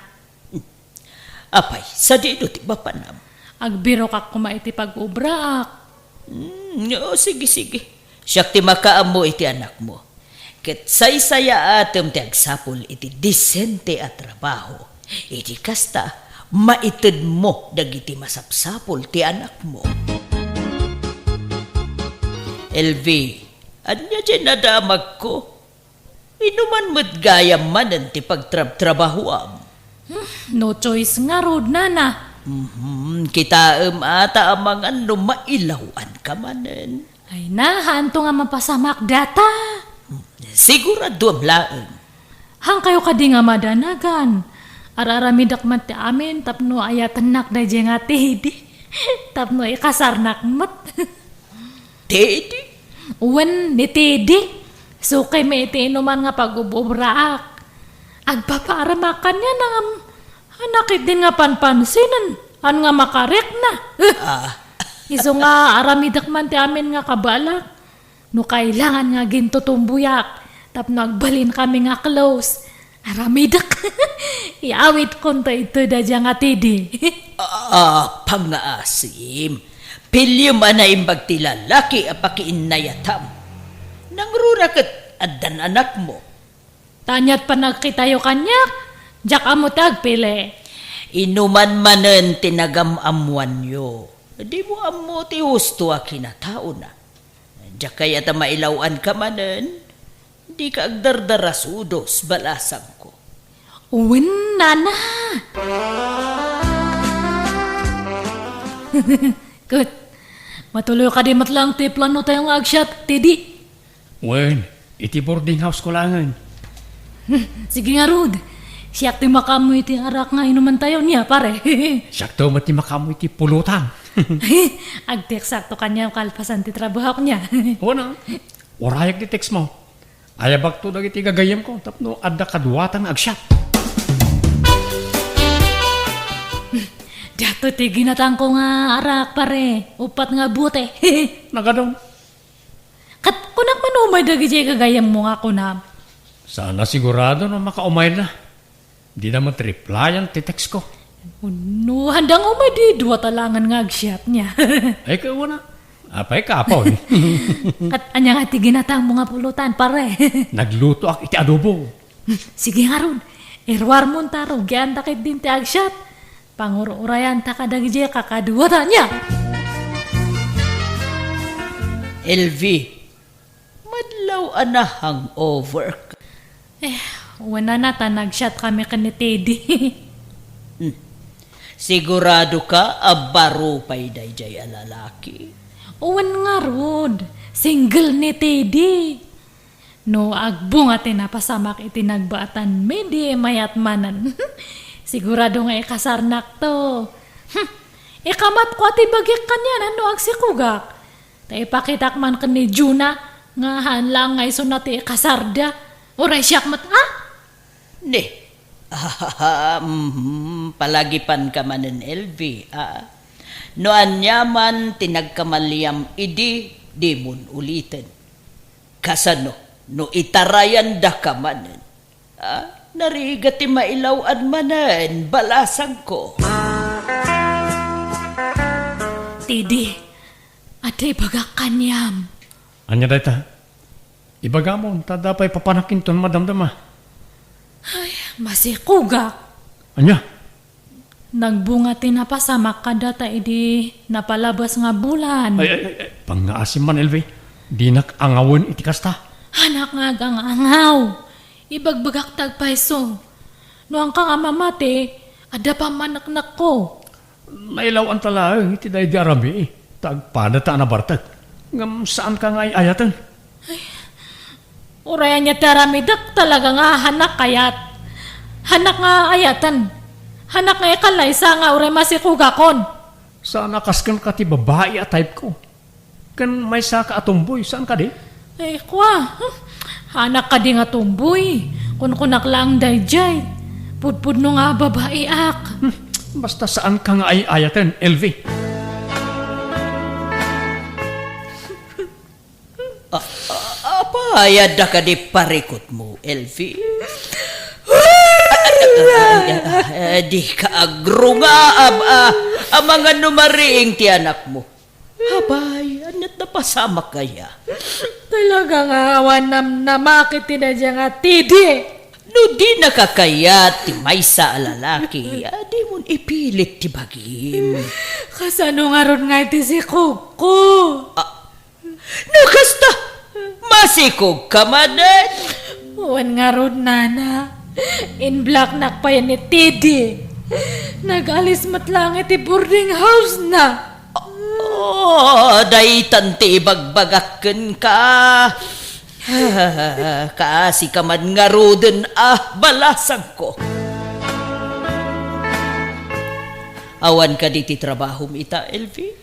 Apay, sadino ti mapanam? Agbirokak koma iti pag-obraak. Hmm, o, sige, sige. Siak ti makaammo iti anakmo. Ket saysayaatem ti agsapul iti disente a trabaho. Iti kasta, maitedmo dagiti masapsapul ti anakmo. Elvi, ania diay nadamagko? Inuman met gayam manen ti pagtrabtrabahoam. Hmm, no choice ngarud, nana. Mhm, kitaem ata amangan no mailaw-anka manen. Ay na, haanto nga mapasamak data. Hmm, siguraduam laeng. Haankayo kadi nga madanagan. Ar-aramidek met ti amin tapno ayatennak daydiay nga Teddy. Tapno ikasarnak met. Teddy? Wen, ni Teddy. Sukaymi iti inuman nga pag-ub-ubraak. Agpapaaramak kaniana ngem, anak idin nga panpansinen, an nga makarikna. Ah. Isu nga aramidek man ti amin nga kabalak. No kailangan nga agintutumboyak, tapno agbalinkami nga close. Aramidek. Iawitkonto iti daydiay nga Teddy. Ah, pangngaasim. Piliem a naimbag ti lalaki a pakiinnayatam. Nangruna ket addan anakmo. Ta ania't panagkitayo kaniak, diak ammo ti agpili. Inuman manen ti nagam-ammoanyo. Dimo ammo ti husto a kinataona. Diak kayat a mailaw-anka manen. Dika agdardarasudos, balasangko. Wen, nana. Ket, matuloy kadi met laeng ti planotayo nga agsiat, Teddy? Wen, iti boarding house ko laengen. Hmm, sige ngarud. Siak ti makaammo iti arak nga inumantayo nia, pare. Siakto met ti makaammo iti pulutan. Agteksakto kaniam kalpasan ti trabahok nia. Wen a. Urayak ti text mo. Ayabakto dagiti gagayyemko tapno adda kaduatan nga agsiat. Diato ti ginatangko nga arak, pare. Uppat nga bote. Nagadon. Ket kunak man umay dagidiay gagayyemmo nga kunam. Saan a sigurado no makaumayna. Dida met replyan ti text ko. No, haanda nga umay di dua ta laengen nga agsiat nia. Ay, kawana. Apay, kapoy. Ket ania nga ti ginatangmo nga pulutan, pare? Naglutoak iti adobo. Sige ngarud, iruarmon ta rugianta ketdin ti agsiat. Pangur-urayanta kadagidiay kakaduata nia. Elvi, madlaw a na-hangover ka. Eh, wen a, ta nagsiatkami ken ni Teddy. Hmm. Sigurado ka a baro pay daydiay a lalaki? Wen ngarud, single ni Teddy. No agbunga ti napasamak iti nagbaatan, midi mayat manen. Sigurado nga ikasarnakto. Hmm. Ikamatko a ti bagik kaniana no agsikugak. Ta ipakitak man ken ni Juna nga haan laeng nga isuna ti ikasarda. Uray siak met, a? Ne. Ahaha, mhm, palagipanka manen, Elvi, a? No aniaman ti nagkamaliam idi, dimon uliten. Kasano no itarayandaka manen? Ah, narigat ti mailaw-an manen, balasangko. Teddy, adda ibagak kaniam. Ania dayta? Ibagamon, ta adda pay papanakton madamdama. Ay, masikugak. Ania? Nagbunga ti napasamak kadata idi napalabas nga bulan. Ay, ay, ay, ay, pangngaasim man, Elvi. Dinak angawen iti kasta. Haanak nga agangaw. Ibagbagak ti agpayso. No haanka nga mamati, adda pammaneknekko. Nailaw-anta laeng iti daydi a rabii, ta agpada ta a nabartek. Ngem saanka nga ay-ayaten. Uray ania ti aramidek, talaga nga haanak kayat. Haanak nga ayaten. Haanak nga ikalaysa nga uray masikugakon. Saan a kas kenka ti babai a type ko. Ken maysaka a tomboy, saan kadi? Ay, kua. Huh? Haanak kadi nga tomboy. Kunkunak laeng daydiay. Pudpudno nga babaiak. Hmm, basta saanka nga ay-ayaten, Elvi. Ay, adda kadi parikutmo, Elfie? Ay, ay, ay, ay, di ka agrungaab, ah, amangan no mariing ti anakmo. Abay, ania't napasamak aya? Talaga nga awan namnamak iti daydiay nga Teddy. No dinaka kayat ti maysa a lalaki, a, dimon ipilit ti bagim. Kasano ngarud nga iti sikogko? Ah, no kasta, masikogka manen. Wen ngarud, nana. In-blocknak pay ni Teddy. Nag-alis met laeng iti boarding house na. Oh, daytan ti ibagbagak kenka. Kaasika man ngaruden a balasangko. Awan kadi ti trabahom ita, Elfie?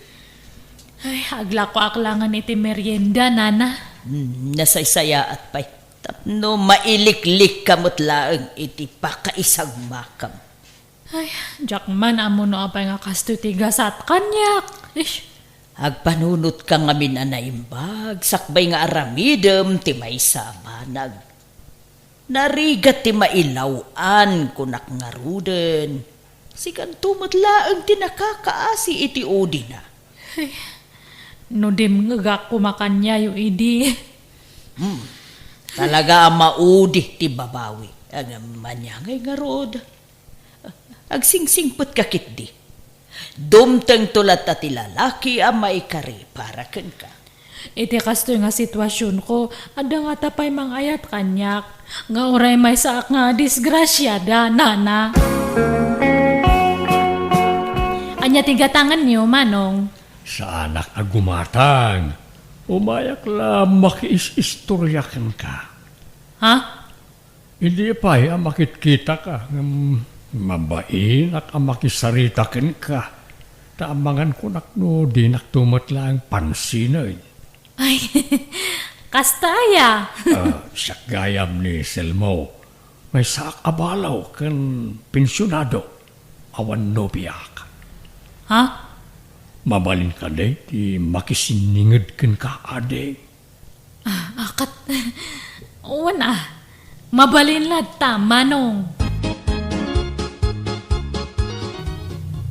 Ay, aglakoak laengen iti merienda, nana. Hmm, nasaysayaat pay. Tapno mailiklikka met laeng iti pakaisagmakam. Ay, diak man ammo no apay nga kastoy ti gasat kaniak. Ish. Agpanunotka ngamin a naimbag, sakbay nga aramidem ti maysa a banag. Narigat ti mailaw-an, kunak ngaruden. Sikanto met laeng ti nakakaasi iti udina. Ay, no dimngegak koma kaniayo idi. Hmm. Talaga a maudi ti babawi. Ngem ania ngay ngarud? Agsingsingpetka ketdi. Dumtengto latta ti lalaki a maikari para kenka. Iti kastoy nga situasionko, adda ngata pay mangayat kaniak, nga uray maysaak nga disgrasiada, nana. Ania ti gatangenyo, Manong? Saanak a gumatang. Umayak la makiis-istoria kenka. Ha? Idi pay a makitkitaka, ngem mabainak a makisarita kenka, ta amangan kunak no dinakto met laeng pansinen. Ay, kasta aya? Ah, siak gayam ni Selmo. Maysaak a balo ken pensionado. Awan nobiak. Ha? Mabalin kadi ti makisinninged kenka, adi? Ah, ah, kat-, wen, ah. Mabalin latta, Manong.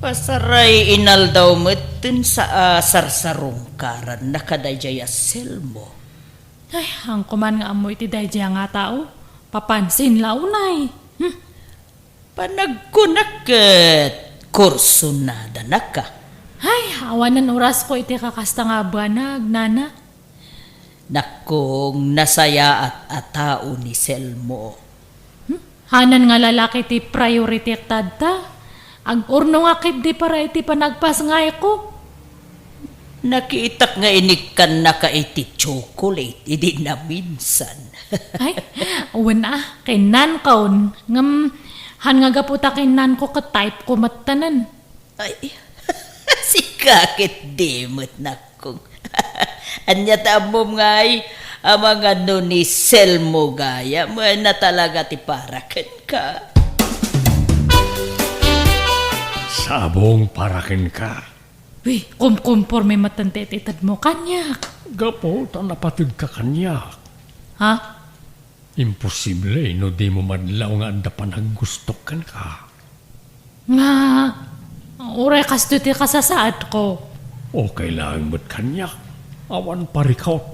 Pasaray inaldaw met ten sa-, a, sarsarungkaranna kadaydiay a Selmo. Ay, haanko man nga ammo iti daydiay nga tao. Papansin la unay. Hmm. Panagkunak ket kursunadanak ka. Ay, awanen orasko iti kakasta nga banag, nana. Nakkong, nasayaat a tao ni Selmo. Hmm? Hanan nga lalaki ti priority tatta. Ag-urnongak ketdi para iti panagpasngayko. Nakitak nga inikkannaka iti chocolate idi naminsan. Ay, wen a, kinnankon. Ngem, han nga gapu ta kinnanko ket type ko mettenen. Ay, sika ketdi met, nakkong. Ania ta ammom ngay, amangan no ni Selmo gayam, wen a talaga ti para kenka. Sabong para kenka. Uy, kumkumporme met ti itedmo kaniak. Gapu ta napategka kaniak. Ha? Imposible no dimo madlaw nga adda panaggustok kenka. Nga, uray kastoy ti kasasaadko. Okay laeng met kaniak. Awan parikot.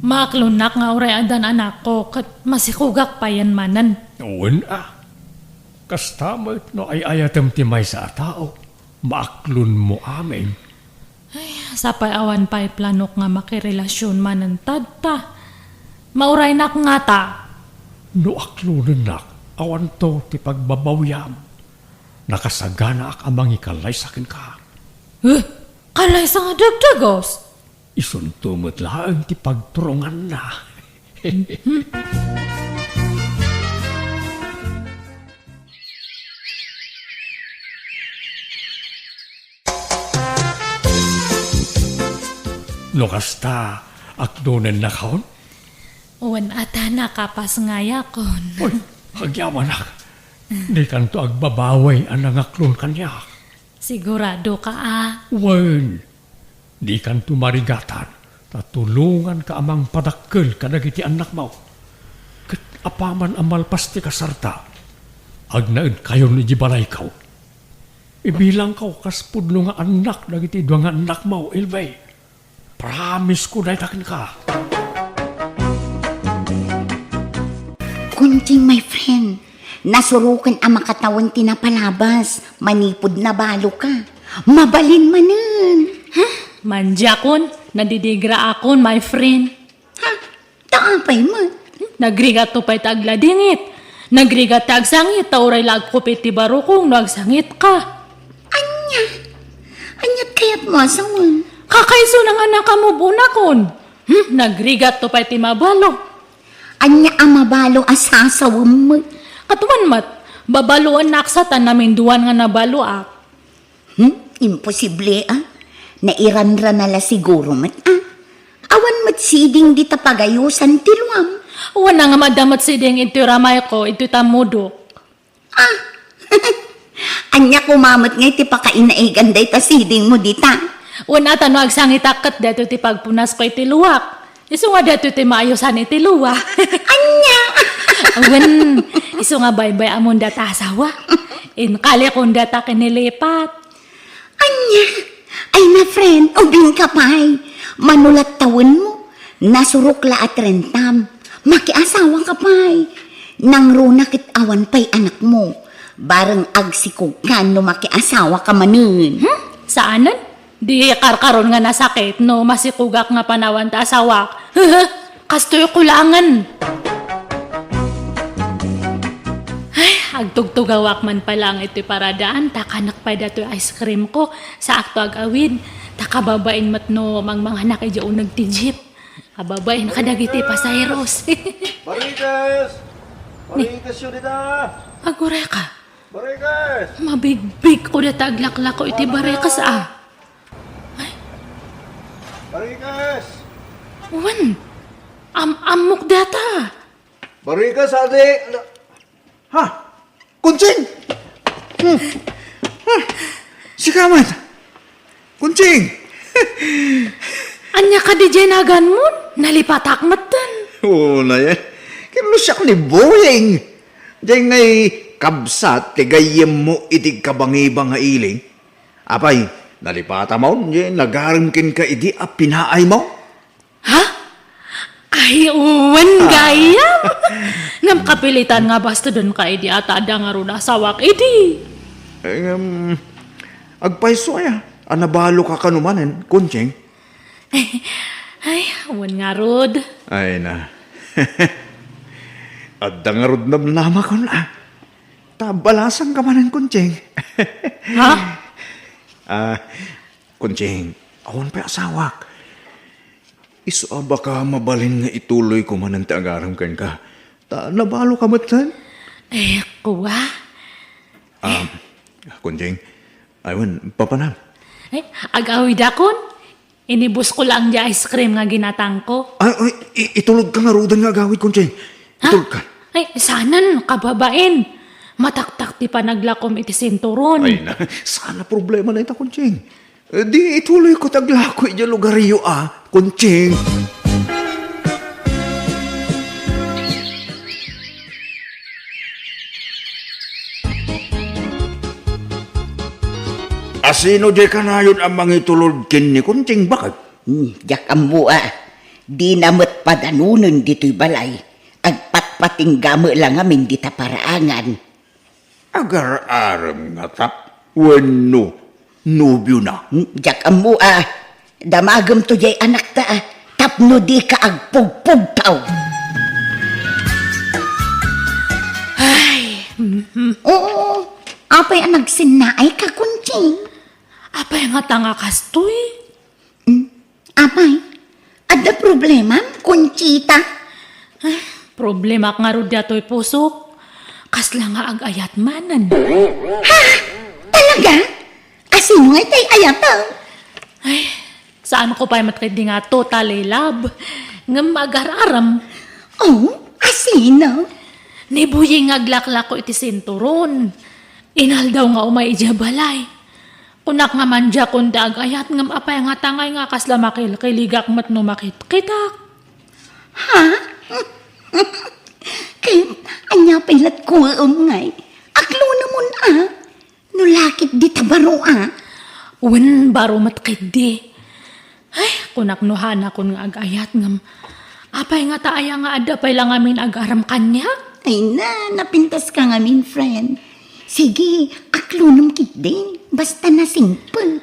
Maaklonak nga uray addan anakko, ket masikogak payen manen. Wen a. Kasta met no ay-ayatem ti maysa a tao. Maaklonmo amin. Ay, sapay awan pay planok nga makirelasyon manen tatta. Mauraynak ngata. No aklonennak, awanto ti pagbabawiam. Nakasaganaak a mangikalaysa kenka. Eh, kalaysa nga dagdagus? Isunto met laeng ti pagturonganna. No kasta, aklonennakon? Wen a ta nakapasngayakon. Uy, agyamanak. Dikanto agbabawi a nangaklon kaniak. Sigurado ka a? Wen, dikanto marigatan. Ta tulonganka a mangpadakkel kadagiti annakmo. Ket apaman a malpas ti kasarta, agnaedkayon idiay balayko. Ibilangko kas pudno nga annak dagiti dua nga annakmo, Elvie. Promise ko dayta kenka. Kunching, my friend, nasuroken a makatawen ti napalabas manipud nabaloka. Mabalin manen. Huh? Mandiakon, nadidigraakon, my friend. Ha? Ta apay met? Nagrigatto pay ta agladingit. Nagrigat ta agsangit, ta uray la agkupit ti barukong no agsangitka. Ania? Aniat kayatmo a sawen? Kakaiso na nga nakamove on akon. Hmm, nagrigatto pay ti mabalo. Ania a mabalo a sasawem met? Ket wen met, babaloennak sa ta naminduan nga nabaloak. Hmm? Imposible, a? Nairanrana la siguro met, a? Awan met siding dita pagayosan ti luam. Wen a nga adda met siding iti ramayko, iti tammudok. A? Ania koma met nga iti pakainaigan dayta sidingmo dita? Wen a ta no agsangitak ket daytoy ti pagpunasko iti luak. Isu nga daytoy ti maayosan iti lua. Ania? Wen, isu nga baybay-amon data asawa. Inkalikon data kinilipat. Ania? Ay na, friend, ubingka pay. Mano la tawenmo, nasurok la a trentam. Makiasawaka pay. Nangruna ket awan pay anakmo. Bareng agsikogkan no makiasawaka manen. Hmm? Saanen? Di karkaron nga nasakit no masikogak nga panawan ta asawak. Kastoy kulangen. Ay, agtugtugawak man pala nga itoy paradaan, ta kanek pay datoy ice cream ko, saakto agawid, ta kababain met no mangmanganak idiay uneg ti jeep. Kababain kadagiti pasahero. Barikes! Barikes yo dita! Aguray ka. Barikes! Mabigbig ko data aglaklako iti barikes, a. Ay. Barikes! Wen, am-ammok data. Barikes, adi. Na-, ha? Kunching! Hmm. Hmm. Sika met. Kunching! Ania kadi diay naganmon? Nalipatak metten. Unay, ket no siak ni Boying. Diay ngay kabsat ti gayyemmo iti kabangibang nga iling. Apay, nalipatam on, diay nagarem kenka idi a pinaaymo? Ha? Ay, wen, gayam. Ngem kapilitan nga bastedenka idi a ta adda ngarud asawak idi. Eh, ngem, agpayso aya a nabaloka kano manen, Kunching? Ay, wen ngarud. Ay na. Adda ngarud namnamakon, a. Ta balasanka manen, Kunching. Ha? A, Kunching, awan pay asawak. Isu a baka mabalin nga ituloyko manen ti agarem kenka. Ta nabaloka metten? Eh, kua. A, Kunching, ay wen, papanam. Eh, agawidakon. Inibusko laeng diay ice cream nga ginatangko. Ay, ay, i-, itulodka ngaruden nga agawid, Kunching. Ha? Itulodka. Ay, saanen, kababain. Mataktak ti panaglakom iti sinturon. Ay na, saan a problema dayta, Kunching. Eh, di ituloyko ti aglako idiay lugaryo, a, Kunching. Asino diay kanayon a mangitulod ken ni Kunching, baket? Hmm, diak ammo, a. Dina met padanonen ditoy balay. Agpatpatingga met la ngamin dita paraangan. Agar-arem ngata wenno nobiona? Hmm, diak ammo, a. Damagemto diay anakta, a, tapno dika agpugpugtaw. Ay, mhm. Oo, apay a nagsinnaayka, Kunching? Apay ngata nga kastoy? Hmm? Apay, adda problemam, Conchita? Ah, problemak ngarud daytoy pusok. Kasla nga ag-ayat manen. Ha? Talaga? Asino ngay tay ayat, a? Ay, saanko pay met ketdi nga totally love. Ngem agar-arem. Oh, asino? Ni Boying nga aglaklako iti sinturon. Inaldaw nga umay idiay balay. Kunak nga mandiakon ti agayat, ngem apay ngata ngay nga kasla makilkiligak met no makitkitak? Ha? Ket ania pay lat kuem ngay? Aklonamon a. No lakit dita baro a. Wen, baro met ketdi. Ay, kunak no hanakon nga agayat ngem apay ngata aya nga adda pay la ngamin agarem kaniak? Ay na, napintas ka ngamin, friend. Sige, aklonem ketdin. Basta nasingpet.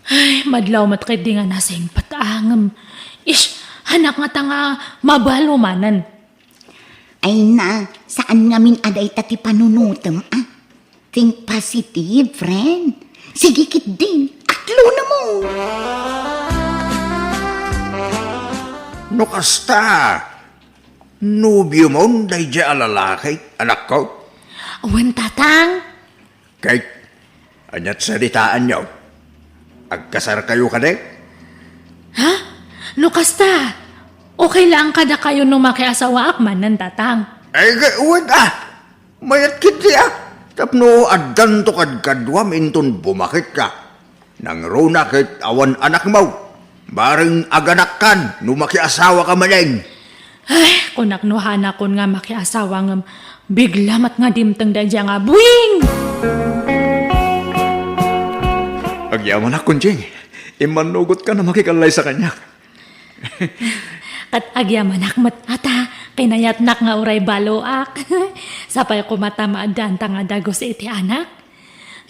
Ay, madlaw met ketdi nga nasingpet a ngem. Ish, hanak ngata nga mabalo manen. Ay na, saan ngamin a dayta ti panunotem a. Think positive, friend. Sige ketdin, aklonamon. No kasta, nobiomon daydiay a lalaki, anakko? Wen, tatang. Ket, aniat saditaanyo? Agkasarkayo kadi? Ha? No kasta, okay lang kadakayo no makiasawaak manen, tatang. Ay, ket wen a. Mayat ketdi a. Tapno addanto kadkaduam inton bumaketka. Nangruna ket awan anakmo. Bareng aganakkan no makiasawaka manen. Ay, kunak no hanakon nga makiasawa ngem bigla met nga dimteng daydiay nga buing! Agyamanak, Kunching. Immannugotka a makikallaysa kaniak. Ket agyamanak met a ta kinayatnak nga uray baloak. Sapay koma ta maaddaanta nga dagus iti anak.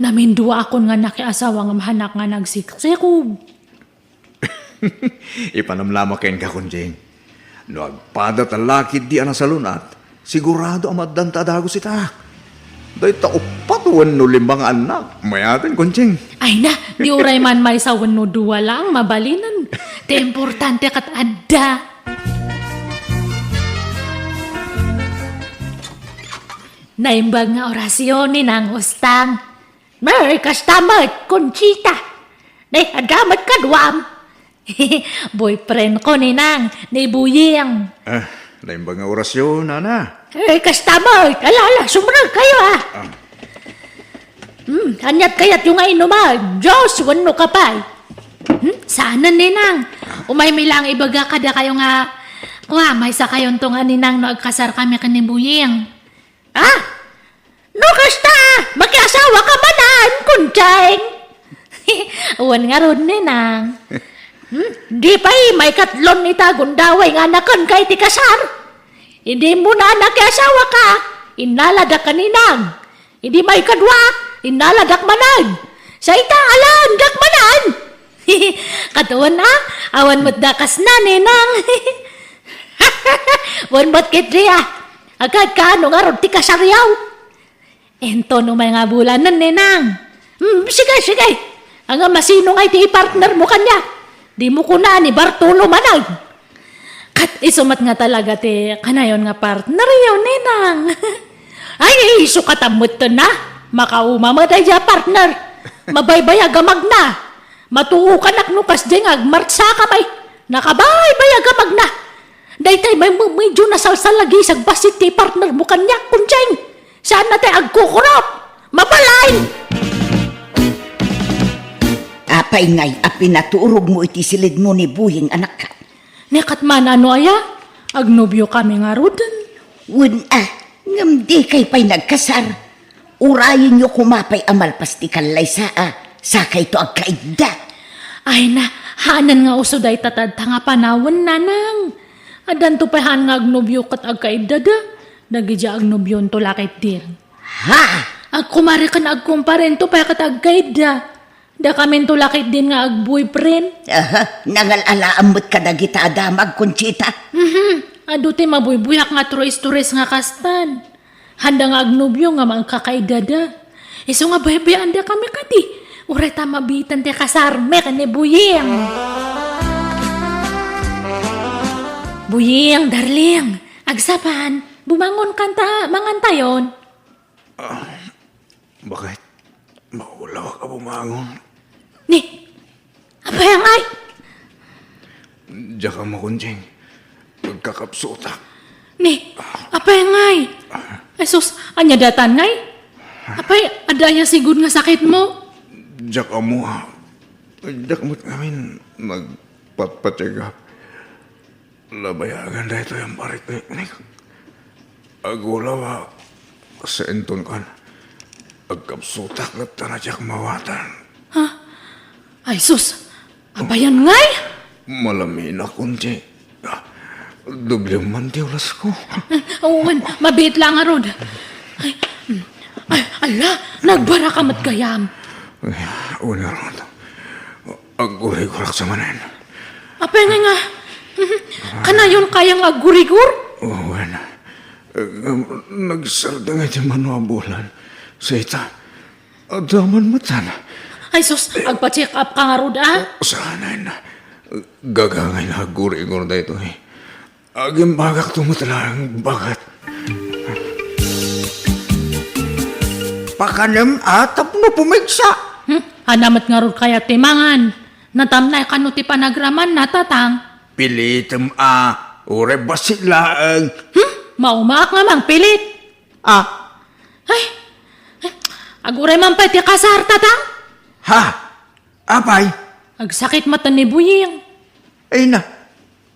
Naminduaakon nga nakiasawa ngem hanak nga nagsiksikog. Ipanamlamak kenka, Kunching. No agpada ta lakit di a nasalun-at, sigurado a maaddanta a dagus ita. Dayta uppat wenno lima nga annak, mayaten, Kunching. Ay na, di uray man maysa wenno dua laeng mabalinen. Ti importante ket adda. Naimbag nga orasyon ni Nang Ustang. Merry Christmas, Conchita! Ne, adda met kaduam. Boyfriend ko, Ninang, ni Buying. Ah, naimbag nga orasyon, Nana. Merry Christmas! Ala, ala, sumrek kayo, ah. Ah. Hmm, aniat kayatyo nga inuman? Juice wenno kape? Hmm, saanen, Ninang. Umay mi lang ibaga kadakayo nga, kua, maysa kayonto nga, Ninang, no agkasar kami ken ni Buying. Ah? No kasta, makiasawa ka manen, Kunching? Wen ngarud, Ninang. Hmm? Di pay maikatlon ita gundaway nga anaken ka iti kasar. Idi muna nakiasawa ka, innaladak ka, Ninang. Idi maikadua, innaladak manen. Sa ita, alaendak manen. Katawan a, awan met dakasna, Ninang. Wen met ketdi a. Agkaad ka no ngarud ti kasaryo? Inton umay nga bulanen, Ninang. Hmm, sige, sige. Ania, masino ngay ti ipartner mo kaniak? Dimo kuna ni Bartolo manen. Ket isu met nga talaga ti kanayon nga partneryo, Ninang. Ay, isu kata metten a. Makauma met daydiay a partner. Mabaybayag a magna. Matuokanak no kasdiay nga agmartsa kami. Nakabaybayag a magna. Daytay met medyo nasalsalagisag bassit ti partner mo kaniak, Kunching. Saan na tay agkukurop? Mabalin! Apay ngay a pinaturog mo iti siled mo ni Buying, anak? Nekat man, ano aya? Agnobio kami ngaruden. Wen a, ngem dikay pay nagkasar. Urayenyo koma pay a malpas ti kallaysa a, sakayto agkaidda. Ay na, haanen nga uso dayta tatta nga panawen, Nanang. Addanto pay haan nga agnobio ket agkaiddada. Dagidiay agnobionto la ketdin. Ha? Agkumare ken agkumparento pay ket agkaidda. Dakaminto la ketdin nga agboyfriend. Aha, nangal-alaam met kadagita a damag, Conchita. Mhm. Adu ti mabuybuyak nga turis-turis nga kastan. Handa nga agnobio nga mangkakaiddada. Isu nga baybayaandakami kadi. Uray ta mabiitan ti kasarmi ken ni Buying. Buying, darling, agsapan, bumangon kanta, mangantayon. Ah, bakit? Maulawak a bumangon. Ni, apay ngay? Diak ammo, Conching. Agkakapsutak. Ni, apay ngay? Jesus, ania daytan ngay? Apay, adda aya sigud nga sakitmo? Diak ammo. Diak met ngamin nagpatpatiegap. Labayagan daytoy a parikniknik. Agulaw a sainton kan. Agkapsutak latta nga diak maawatan. Ha? Ay sus! Apay ngay? Malaminak ti, ah, doble man ti ulasko. Wen, mabiit la ngarud. Ay, mm. Ay, ala, nagbaraka met gayam. Ay, wen ngarud. Aggurigurak sa manen. Apay nga nga? Kanayon kaya nga aggurigur? Oh, wen. Eh, nagsardeng iti mano a bulan. Sa ita, adda man met sana. Ay sus, agpa-check up ka ngarud, a? Saanen. Gagangay nga aggurigur daytoy. Agimbagakto met laeng baket. Pakanem a tapno pumigsa. Hmm? Ania met ngarud kayat ti mangan? Natamnay kano ti panagramanna, Tatang? Pilitem a, uray bassit laeng. Hmm? Maumaak nga mangpilit. Ah. Ay, ay, aguray man pay ti kasar, Tatang? Ha? Apay? Agsakit met ni Buying. Ay na,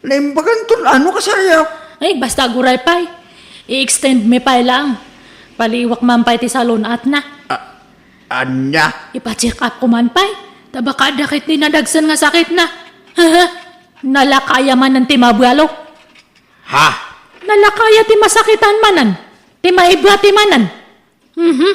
naimbaganton ano kasaryo? Ay, basta aguray pay. I-extend mi pay lang. Paliiwak man pay ti salon-atna. Ah, ania? Ipa-check up ko man pay. Ta baka adda ket ti nadagsen nga sakitna. Nalaka aya manen ti mabalo. Ha? Nalaka aya ti masakitan manen. Ti maibati manen. Mhm.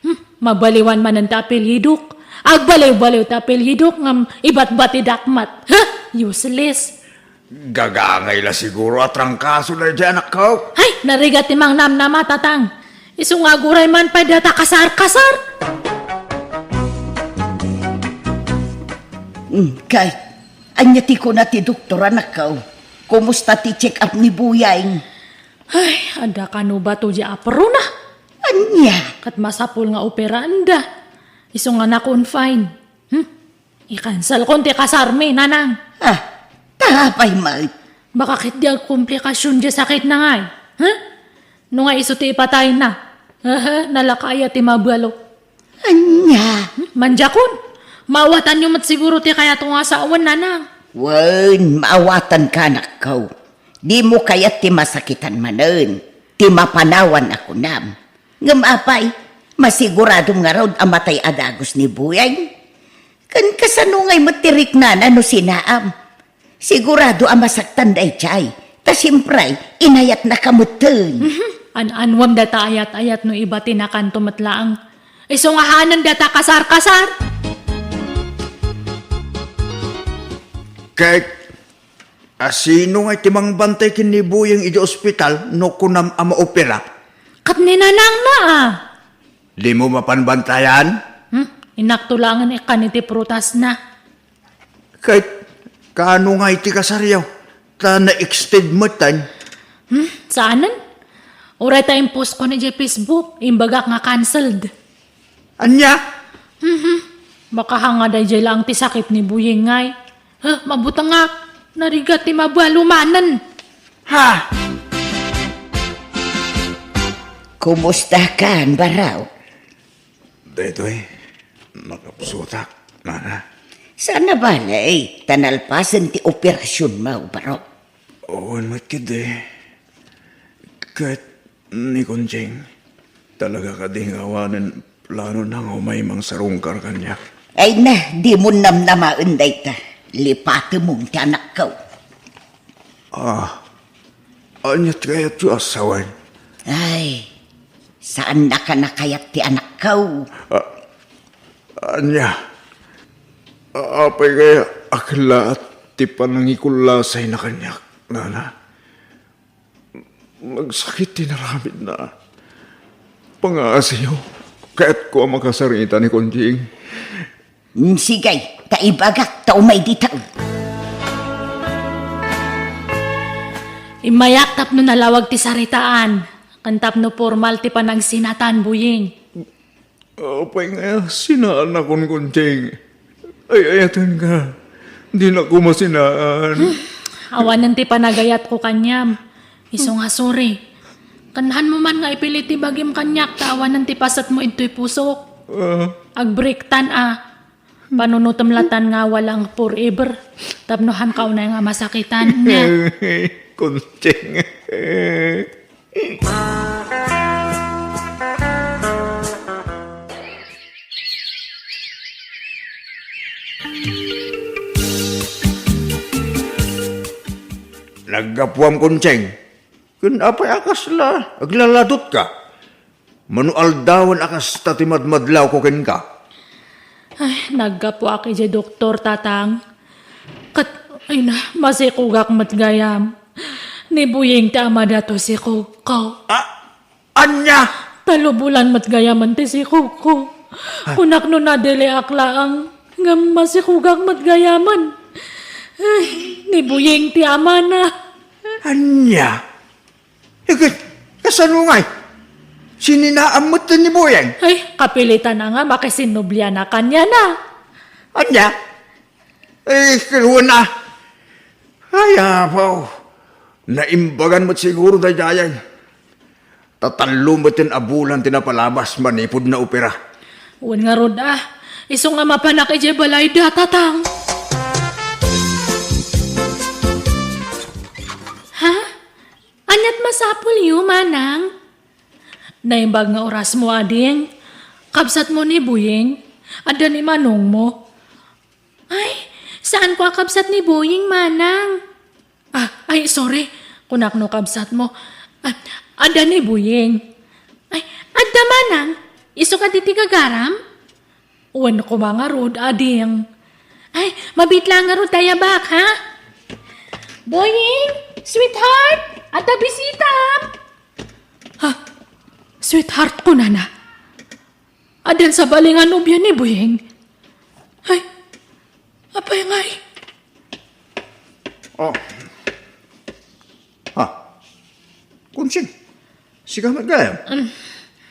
Hmm, mabaliwan manen ti apelyidok. Agbaliwbaliw ti apelyidok ngem ibatbatidak met. Huh? Useless. Gagangay la siguro a trangkaso daydiay anakko. Hay, narigat ti mangnamnama, Tatang. Isu nga aguray man pay dayta kasar-kasar. Hmm, kay, ania ti kuna ti doktor, anakko? Kumusta ti check-up ni Buying? Ay, adda kano bato diay aprona. Ania? Ket masapul nga operaenda. Isu nga na-confine. Hmm? I-cancelkon ti kasarmi, Nanang. Ah, ta apay met? Baka ket diay agkomplikasion diay sakitna ngay. Huh? No nga isu ti ipatayna. Hehe, nalaka aya ti mabalo. Ania? Hmm? Mandiakon. Maawatanyo met siguro ti kayatko nga sawen, Nanang. Wen, maawatanka, anakko. Dimo kayat ti masakitan manen, ti mapanawan a kunam. Ngem apay, masiguradom ngarud a matay a dagus ni Buying? Ken kasano ngay met ti riknana no sinaam? Sigurado a masaktan daydiay, ta siempre, inayatnaka metten. Mhm. An-anuem dayta ayat-ayat no ibatinakanto met laeng. Isu nga haanen dayta kasar-kasar. Ket A, sino nga iti mangbantay ken ni Buying idiay ospital no kunam a maopera? Ket ni nanangna, a. Dimo mapan bantayan? Hmm? Inakto laengen ikkan iti prutasna. Ket kaano nga iti kasaryo? Ta na-extend metten. Hmm? Saanen? Uray ta impost ko ni idiay Facebook, imbagak nga cancelled. Ania? Mhm. Makahanga daydiay laeng ti sakit ni Buying ngay. Huh, mabutengak. Narigat ti mabalo manen. Ha? Kumusta kan, Baro? Daytoy, nakapsutak, nana. Saan a bale, ta nalpasen ti operasionmo, Baro. Wen met ketdi. Ket ni Conching, talaga kadi nga awanen planona nga umay mangsarungkar kaniak? Ay na, dimo namnamaen dayta. Lipatemon ti anakko. Ah, ania ti kayatyo a sawen? Ay, saannaka a kayat ti anakko. Ah, ania? A-, apay kaya a kellaat ti panangikullasayna kaniak, nana? Nagsakit ti inaramidna. Pangaasiyo, kayatko a makasarita ni Conching. Mm, sige, ta ibagak ta umay dita. Immayak tapno nalawag ti saritaan, ken tapno pormal ti panagsinatan, Buying. Apay nga sinaannakon, Conching? Ay-ayatenka. Dinako masinaan. Hmm. Awanen ti panagayatko kaniam. Isu nga sorry. Ken haanmo man nga ipilit ti bagim kaniak ta awanen ti pasetmo idtoy pusok. Ah. Agbreaktan a. Panunotem latan nga awalang forever. Tapno han ka unay nga masakitan, nya. Kunting. Naggapuam, Kunting. Ken apay a kasla aglaladutka? Mano aldawen a kasta ti madmadlawko kenka? Ay, naggapuak idiay doktor, Tatang. Ket, ay na, masikogak met gayam. Ni Buying ti amada to sikogko. Ah, ania? Talo bulan met gayamen ti sikogko. Ah. Kunak no nadiliak laeng, ngem masikogak met gayamen. Ay, ni Buying ti amana. Ania? Iket, kasano ngay? Sininaam met ni Buying? Ay, kapilitan a nga makisinnubliana kaniana. Ania? Ay, kaluan na. Ay, apaw. Naimbagan met siguro daydiay. Tatallo met a bulan ti napalabas manipud naopera. Wen ngarud a, isu nga mapanak idiay balayda, Tatang. Ha? Aniat masapulyo, Manang? Naimbag nga orasmo, ading. Kabsatmo ni Buying. Adda ni manongmo. Ay, saanko a kabsat ni Buying, Manang. Ah, ay, sorry. Kunak no kabsatmo. Ah, adda ni Buying. Ay, adda, Manang. Isu kadi ti gagaram? Wen koma ngarud, ading. Ay, mabiit laeng ngarud ta ayabak, ha? Buying, sweetheart, adda bisitam. Ha? Sweetheart, kunana. Addan sabali nga nobia ni Buying. Ay, apay ngay? Oh. Ha? Kunting, sika met gayam? Mm.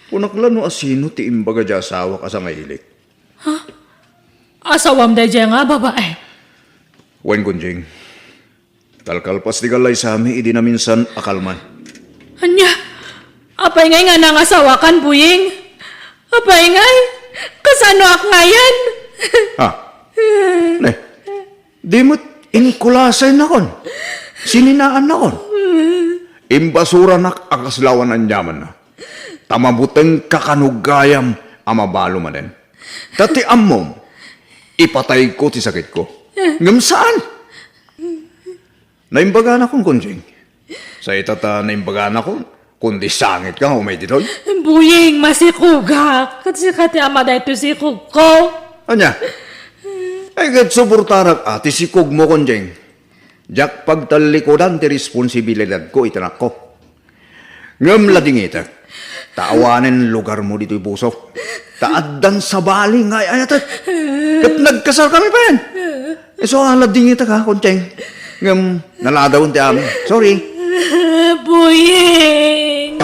Kunak la no asino ti imbaga diay asawak a sangailik. Ha? Asawam daydiay nga babae? Wen, Kunting. Kalkalpas ti galaysami idi naminsan a kalman. Ania? Apay ngay nga nangasawakan, Buying? Apay ngay? Kasanoak ngayen? Ha? Ne? Di met inkulasaynakon. Sininaannakon. Imbasuranak a kasla awan aniamanna. Ta mabutengka kano gayam a mabalo manen. Ta ti ammom, ipatayko ti sakitko. Ngem saan. Naimbaganakon, Kunting. Sa ita ta naimbaganakon, kundi sangitka nga umay ditoy. Buying, masikogak. Ket sika ti ama daytoy sikogko. Ania? Ay, ket suportarak a ti sikogmo, Kunting. Diak pagtallikudan ti responsibilidadko iti anakko. Ngem ladingitek, ta awanen lugarmo ditoy puso. Ta addan sabali nga ay-ayatek. Ket nagkasarkami payen. Isu a ladingitek, ha, Kunting. Ngem naladawen ti amin. Sorry. Buying!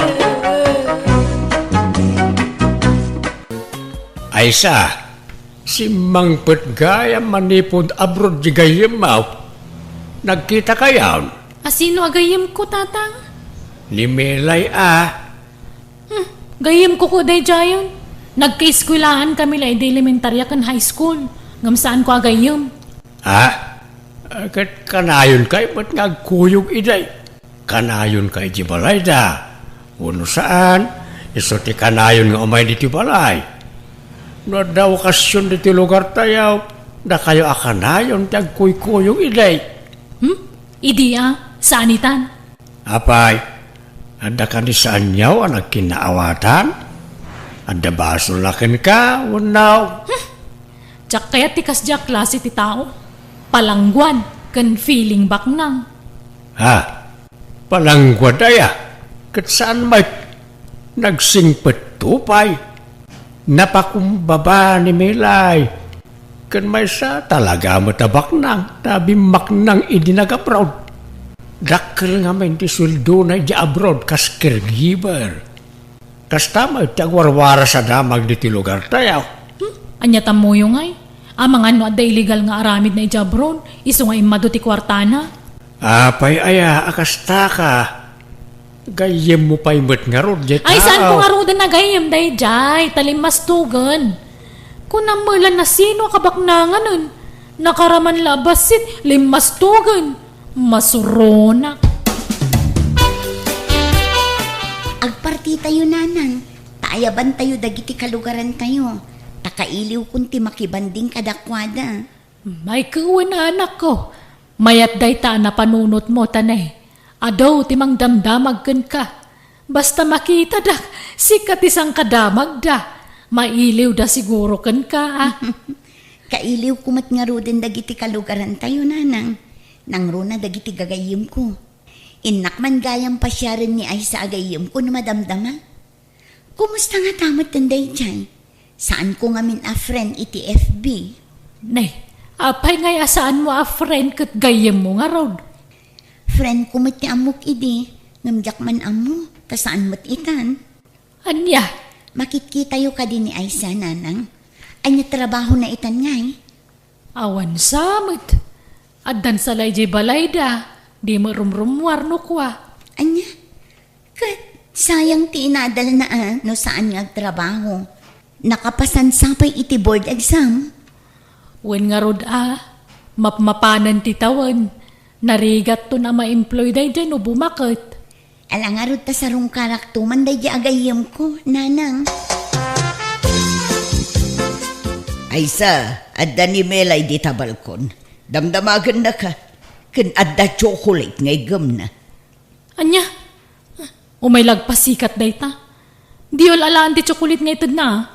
Aysa, simmangpet gayam manipud abroad di gayyemmo. Nagkitakayon? Asino a gayyemko, Tatang? Ni Melay a. Hmm, gayyemko ko daydiayen. Nagkaeskuelahan kami la idi elementaria ken high school. Ngem saanko a gayyem. Ah, ket kanayonkayo met nga agkuyog idi. Kanayonkayo iti balayda. Wenno saan, isu ti kanayon nga umay ditoy balay. No adda okasion ditoy lugartayo, dakayo a kanayon ti agkuykuyog idi. Hmm? Idi a, saan itan? Apay, adda kadi saanyo a nagkinnaawatan? Adda basol a kenka, wenno? Hmm. Diak kayat ti kasdiay a klase ti tao. Palangguan ken feeling baknang. Ha? Palangguad aya? Ket saan met. Nagsingpetto pay. Napakumbaba ni Melay. Ken maysa, talaga met a baknang, ta bimmaknang idi nag-abroad. Dakkel ngamin ti sueldona idiay abroad kas caregiver. Kasta met ti agwarwaras a damag ditoy lugartayo. Hmm? Ania tammoyo ngay? Amangan no adda illegal nga aramidna idiay abroad, isu nga immadu ti kuartana. Apay aya a kastaka? Gayyemmo pay met ngarud, diay tao. Ay, saanko ngaruden a gayyem daydiay, ta limmastogen. Kunam met la no sino a kabaknanganen. Nakaraman la a bassit, limmastogen. Masuronak. Agpartitayo, nanang. Ta ayabantayo dagiti kalugarantayo. Ta kailiwkon ti makibanding kadakuada. Ay ket wen, anakko. Mayat dayta a napanunotmo, ta ne, adu ti mangdamdamag kenka. Basta makitadak, sika ti sangkadamagda. Mailiwda siguro kenka, a. Kailiwko met ngaruden dagiti kalugarantayo, nanang. Nangruna dagiti gagayyemko. Innak man gayam pasiaren ni Aisa a gayyemko no madamdama. Kumusta ngata metten daydiay? Saanko ngamin a friend iti F B. Nay, apay ngay a saanmo a friend ket gayyemmo ngarud? Friendko met ti ammok idi, ngem diak man ammo, ta saan met itan. Ania? Makitkitayo kadi ni Aisa, nanang? Ania trabahona itan ngay? Awan sa met. Addan sa la idiay balayda, di met rumrummuar no kua. Ania? Ket sayang ti inadalna a no saan nga agtrabaho. Nakapasansa pay iti board exam. Wen ngarud a, mapmapanen ti tawen. Narigatton a ma-employ daydiay no bumaket. Ala ngarud ta sarungkarakto man daydiay a gayyemko, nanang. Aisa, adda ni Mela idi ta balkon. Damdamagennaka. Ken adda chocolate nga iggemna. Ania? Umay la agpasikat dayta. Diyo la alaen ti chocolate nga itedna, a.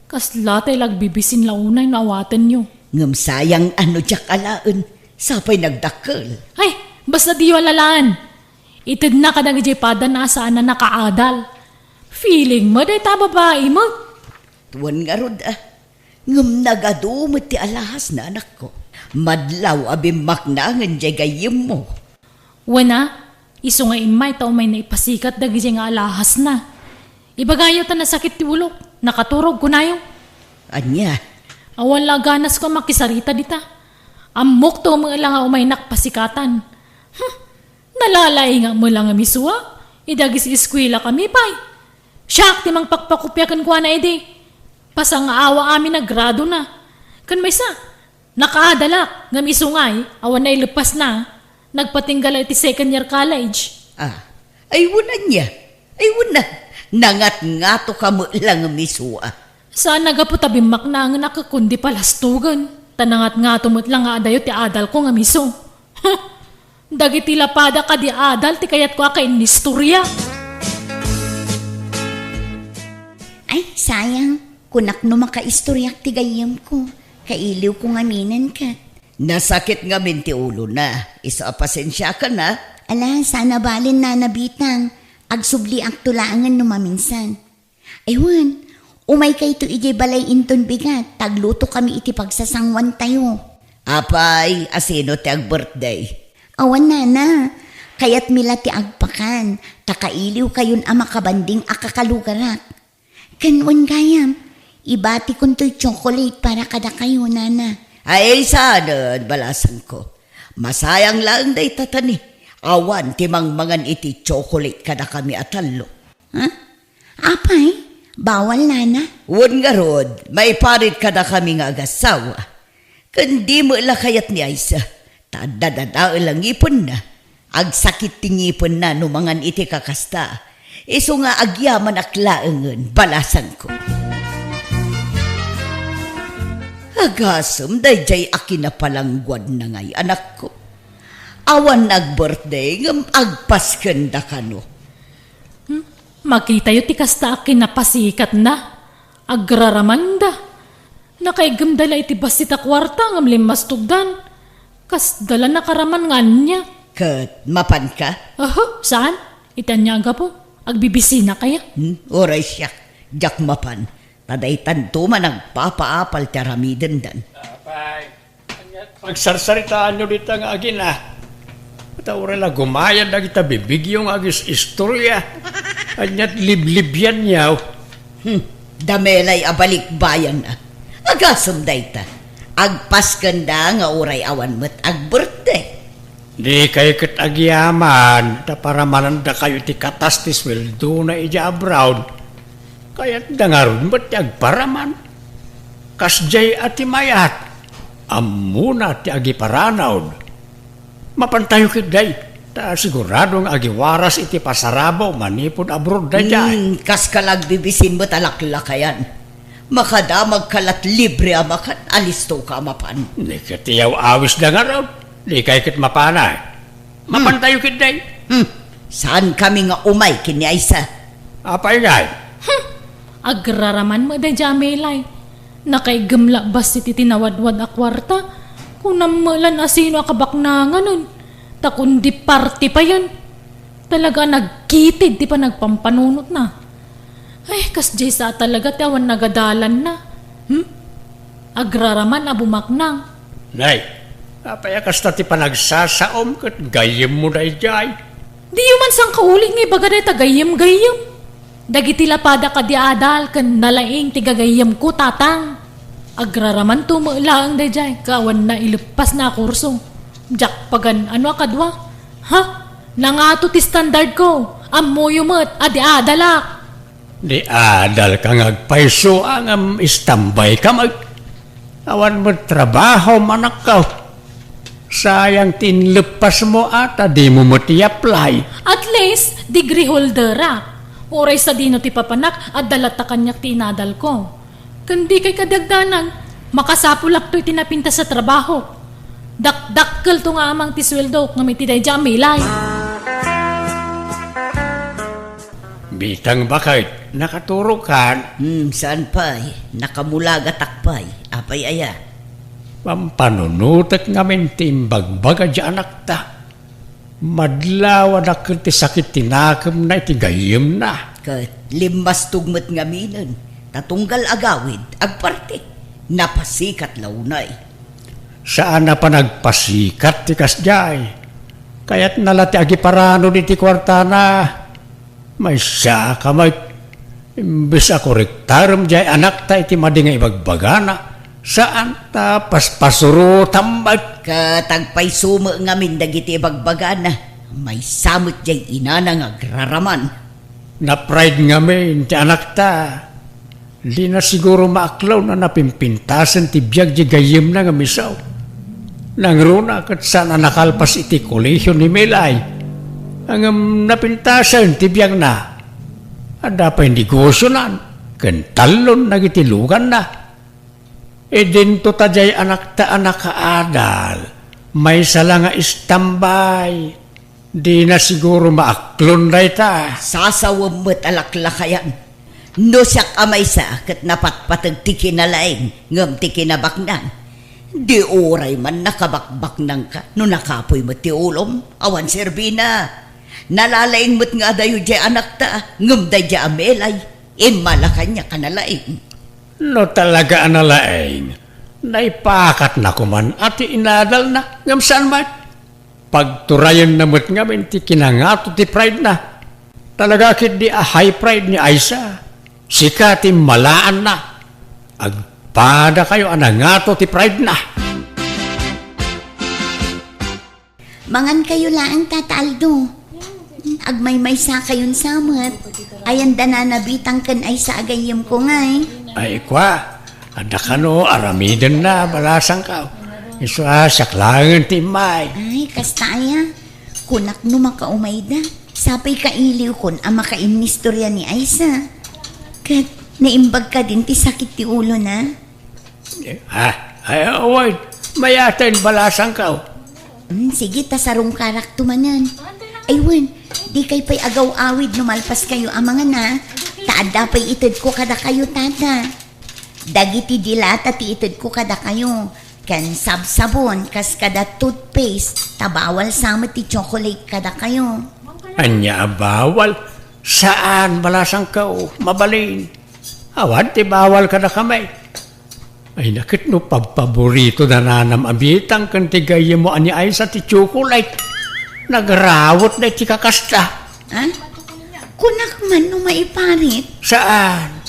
Kasla tay la agbibisin la unay no awatenyo. Ngem sayang a no diak alaen, sa pay nagdakkel. Ay, basta diyo la alaen. Itedna kadagiti padana a saan a nakaadal. Feeling mo dayta a babai met. Tuan ngarud, a. Ngem nagadu met ti alahasna, anakko. Madlaw a bimmaknangen diay gayyemmo. Wen a, isu nga immay ta umay naipasikat dagiti nga alahasna. Ibagayo ta nasakit ti ulok, nakaturog kunayo. Ania? Awan la ganasko a makisarita dita. Ammok to met la nga umaynak pasikatan. Hmm, nalalaingak met la nga misua, idagis eskuela kami pay. Siak ti mangpakpakopia kenkuana idi. Pasangaawa amin a gradona. Ken maysa, nakaadalak, ngem isu ngay, awan naileppasna. Nagpatingga la iti second year college. Ah, ay wen ania? Ay wen a, nangatngato ka met la ngem isu a. Saan a gapu ta bimmaknangen a kundi palastogen. Ta nangatngato met la nga adayo ti adalko ngem isu. Huh! Dagiti lapada kadi adal ti kayatko a kainnistoria. Ay, sayang. Kunak no makaistoriak ti gayyemko. Kailiwko ngaminen ket. Nasakit ngamin ti ulona. Isu a pasensiakan a. Ala, saan a bale, Nana Bitang. Agsubliakto laengen no maminsan. Ay wen, umaykayto idiay balay inton bigat, ta agluto kami iti pagsasanguantayo. Apay, a sino ti agbirthday? Awan, nana. Kayatmi la ti agpakan, ta kailiwkayon a makabanding a kakalugarak. Ken wen gayam, ibatikontoy chocolate para kadakayo, nana. Ay, saanen, balasangko. Masayang laeng dayta ta ni, awan ti mangmangan iti chocolate kadakami a tallo. Ha? Apay, bawal, nana? Wen ngarud, maiparit kadakami nga agassawa. Ken di met la kayat ni Aisa, ta adda dadael a ngipenna. Agsakit ti ngipenna no mangan iti kakasta. Isu nga agyamanak laengen, balasangko. Agasem daydiay a kinapalangguadna ngay, anakko. Awan agbirthday ngem agpaskenda kano. Hmm? Makitayo ti kasta a kinapasikatna. Agraramanda. Nakaiggemda la iti bassit a kuarta ngem limmastogdan. Kasda la nakaraman nga ania. Ket mapanka? Aha, saan? Iti ania a gapu? Agbibisina kaya? Hmm? Uray siak. Diak mapan. Ta daytanto man agpapaapal ti aramidendan. Apay, ania ti pagsarsaritaanyo dita nga agina? Ta uray la gumayad dagita bibigyo nga agis-istoria. Ania ti liblibianyo? Hmm, da Melay a balikbayan a. Agasem dayta. Agpaskenda nga uray awan met agbirthday. Dikay ket agyaman, ta paramanandakayo iti katas ti sueldona idiay abroad. Kayatda ngarud met ti agparaman. Kasdiay a ti mayat, ammona ti agiparanod. Mapantayo ketdi, ta sigurado nga agiwaras iti pasarabaw manipud abroad daydiay. Hmm, kas ka la agbibisin met a laklakayan. Makadamagka la't libre a makan, alistoka a mapan. Ni ket iyaw-awisda ngarud, dikay ket mapanay. Hmm. Mapantayo ketdi. Hmm. Saankami nga umay ken ni Aisa. Apay ngay? Hmm. Agraraman met daydiay a Melay. Nakaigem laeng bassit iti nawadwad a kuarta. Kunam met la no asino a kabaknanganen. Ta kundi parti payen. Talaga a nagkitid ti panagpampanunotna. Ay, kasdiay sa talaga ti awan nagadalanna. Hmm? Agraraman a bumaknang. Nay, apay a kasta ti panagsasaom ket gayyemmo daydiay? Diyo man sangkaulit nga ibaga dayta gayyem-gayyem. Dagiti lapada kadi a adal ken nalaing ti gagayyemko, tatang. Agraramanto met laeng daydiay, ket awan naileppasna a kurso. Diak pagan-ano a kadua. Ha? Nangato ti standardko. Ammoyo met a di adalak. Di adalka nga agpayso a ngem istambayka met. Awan met trabahom, anakko. Sayang ti inleppasmo a ta dimo met i-apply. At least, degree holderak. Uray sadino ti papanak, adda latta kaniak ti inadalko. Ken dikay kadi agdanag, makasapulakto iti napintas a trabaho. Dakdakkelto nga amang ti sueldok ngem iti daydiay a Melay. Bitang baket, nakaturogkan? Hmm, saan pay? Nakamulagatak pay. Apay aya? Pampanunotek ngamin ti imbagbaga diay anakta. Madlaw a dakkel ti sakit ti nakemna iti gayyemna. Ket limmastog met ngaminen, ta tunggal agawid, agparti. Napasikat la unay. Saan a panagpasikat ti kasdiay. Kayatna la ti agiparanod iti kuartana. Maysa ka met, imbes a korektarem diay anakta iti madi nga ibagbagana, saan ta paspasurotam met. Ket agpayso met ngamin dagiti ibagbagana, maysa met diay inana nga agraraman. Napride ngamin ti anakta. Dina siguro maaklon a napimpintasen ti biag diay gayyemna nga misaw. Nangruna ket saan a nakalpas iti kolehio ni Melay. Ngem napintasen ti biagna. Adda pay negosionan ken tallon dagiti luganna. Idinto ta diay anakta a nakaadal, maysa la nga istambay. Dina siguro maaklon dayta. Sasawem met a laklakayan. No siak a maysa ket napatpateg ti kinalaing ngem ti kinabaknang. Di uray man nakabakbaknangka no nakapuy met ti ulom, awan serbina. Nalalaing met nga adayo diay anakta ngem daydiay a Melay, immala kaniak a nalaing. No talaga a nalaing, naipakatna koman a ti inadalna ngem saan met. Pagturayenna met ngamin ti kinangato ti pride-na. Talaga ketdi a high pride ni Aisa. Sika ti malaanna. Agpadakayo a nangato ti pride-na. Mangankayo laeng, Tata Aldo. Agmaymaysakayon sa met. Ayan da nanabitang ken Aisa a gayyemko ngay. Ay, kua. Adda kano, aramidenna, balasangko. Isu a, siak laengen ti immay. Ay, kasta aya. Kunak no makaumayda. Sapay kailiwkon a makainnistorya ni Aisa. Ket, naimbag kadin ti sakit ti ulona? Eh, ha? Ay, awan. Mayaten, balasangko. Hmm, sige, ta sarungkarakto manen. Ay, wen, dikay pay agaw-awid no malpaskayo a mangana. Ta adda pay itedko kadakayo, Tata. Dagiti dilata ti itedko kadakayo, ken sabsabon kas kada toothpaste, ta bawal sa met ti chocolate kadakayo. Ania a bawal? Saan, balasangko, mabalin. Awan ti bawal kadakami. Ay, naket no pabpaborito da nanam a bitang ken ti gayyemmo a ni Aisa ti chocolate. Nagrawetna iti kakasta. Ha? Kunak man no maiparit? Saan?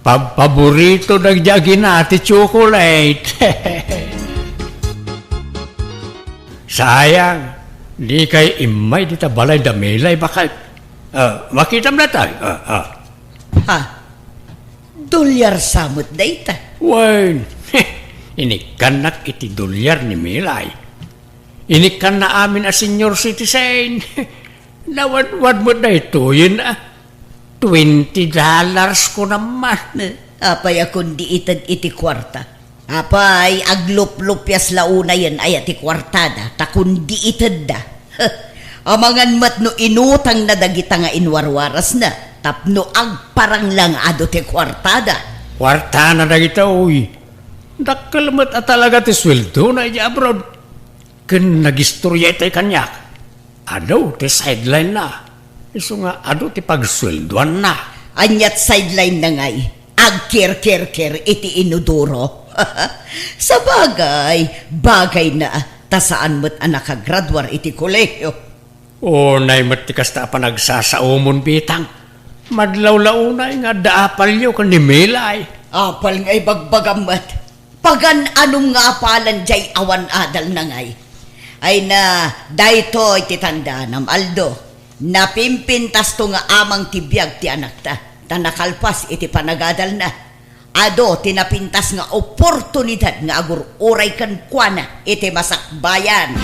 Pabpaborito dagiti agina ti chocolate. Sayang, dikay immay dita balay da Melay, baket. Ah, makitam dayta. Ah, ah. Ha? Dolyar sa met dayta. Wen, inikkannak iti dolyar ni Melay. Inikkanna amin a senior citizen. Nawadwad met daytoyen, a. Twenty dollars ko naman. Apay a kundi ited iti kuarta? Apay, agluplupias la unayen aya ti kuartada, ta kundi itedda. Amangan met no inutangna dagita nga inwarwarasna, tapno agparang la nga adu ti kuartada. Kuartana dagita, uy. Dakkel met a talaga ti sueldona idiay abroad. Ken nagistorya itay kaniak. Adu ti sideline-na. Isu nga adu ti pagsueldoanna. Aniat sideline-na ngay? Agkirkirkir iti inodoro. Sabagay, bagayna, ta saan met a nakagraduar iti kolehio. Unay met ti kasta a panagsasaomon, bitang. Madlaw la unay nga adda apalyo ken ni Melay. Apal nga ibagbagam met. Pagan-anom nga apalan jay awan adalna ngay? Ay na, daytoy ti tandaanam, Aldo. Napimpintasto nga amang ti biag ti anakta, ta nakalpas iti panagadalna. Adu ti napintas nga oportunidad nga agur-uray kenkuana iti masakbayan.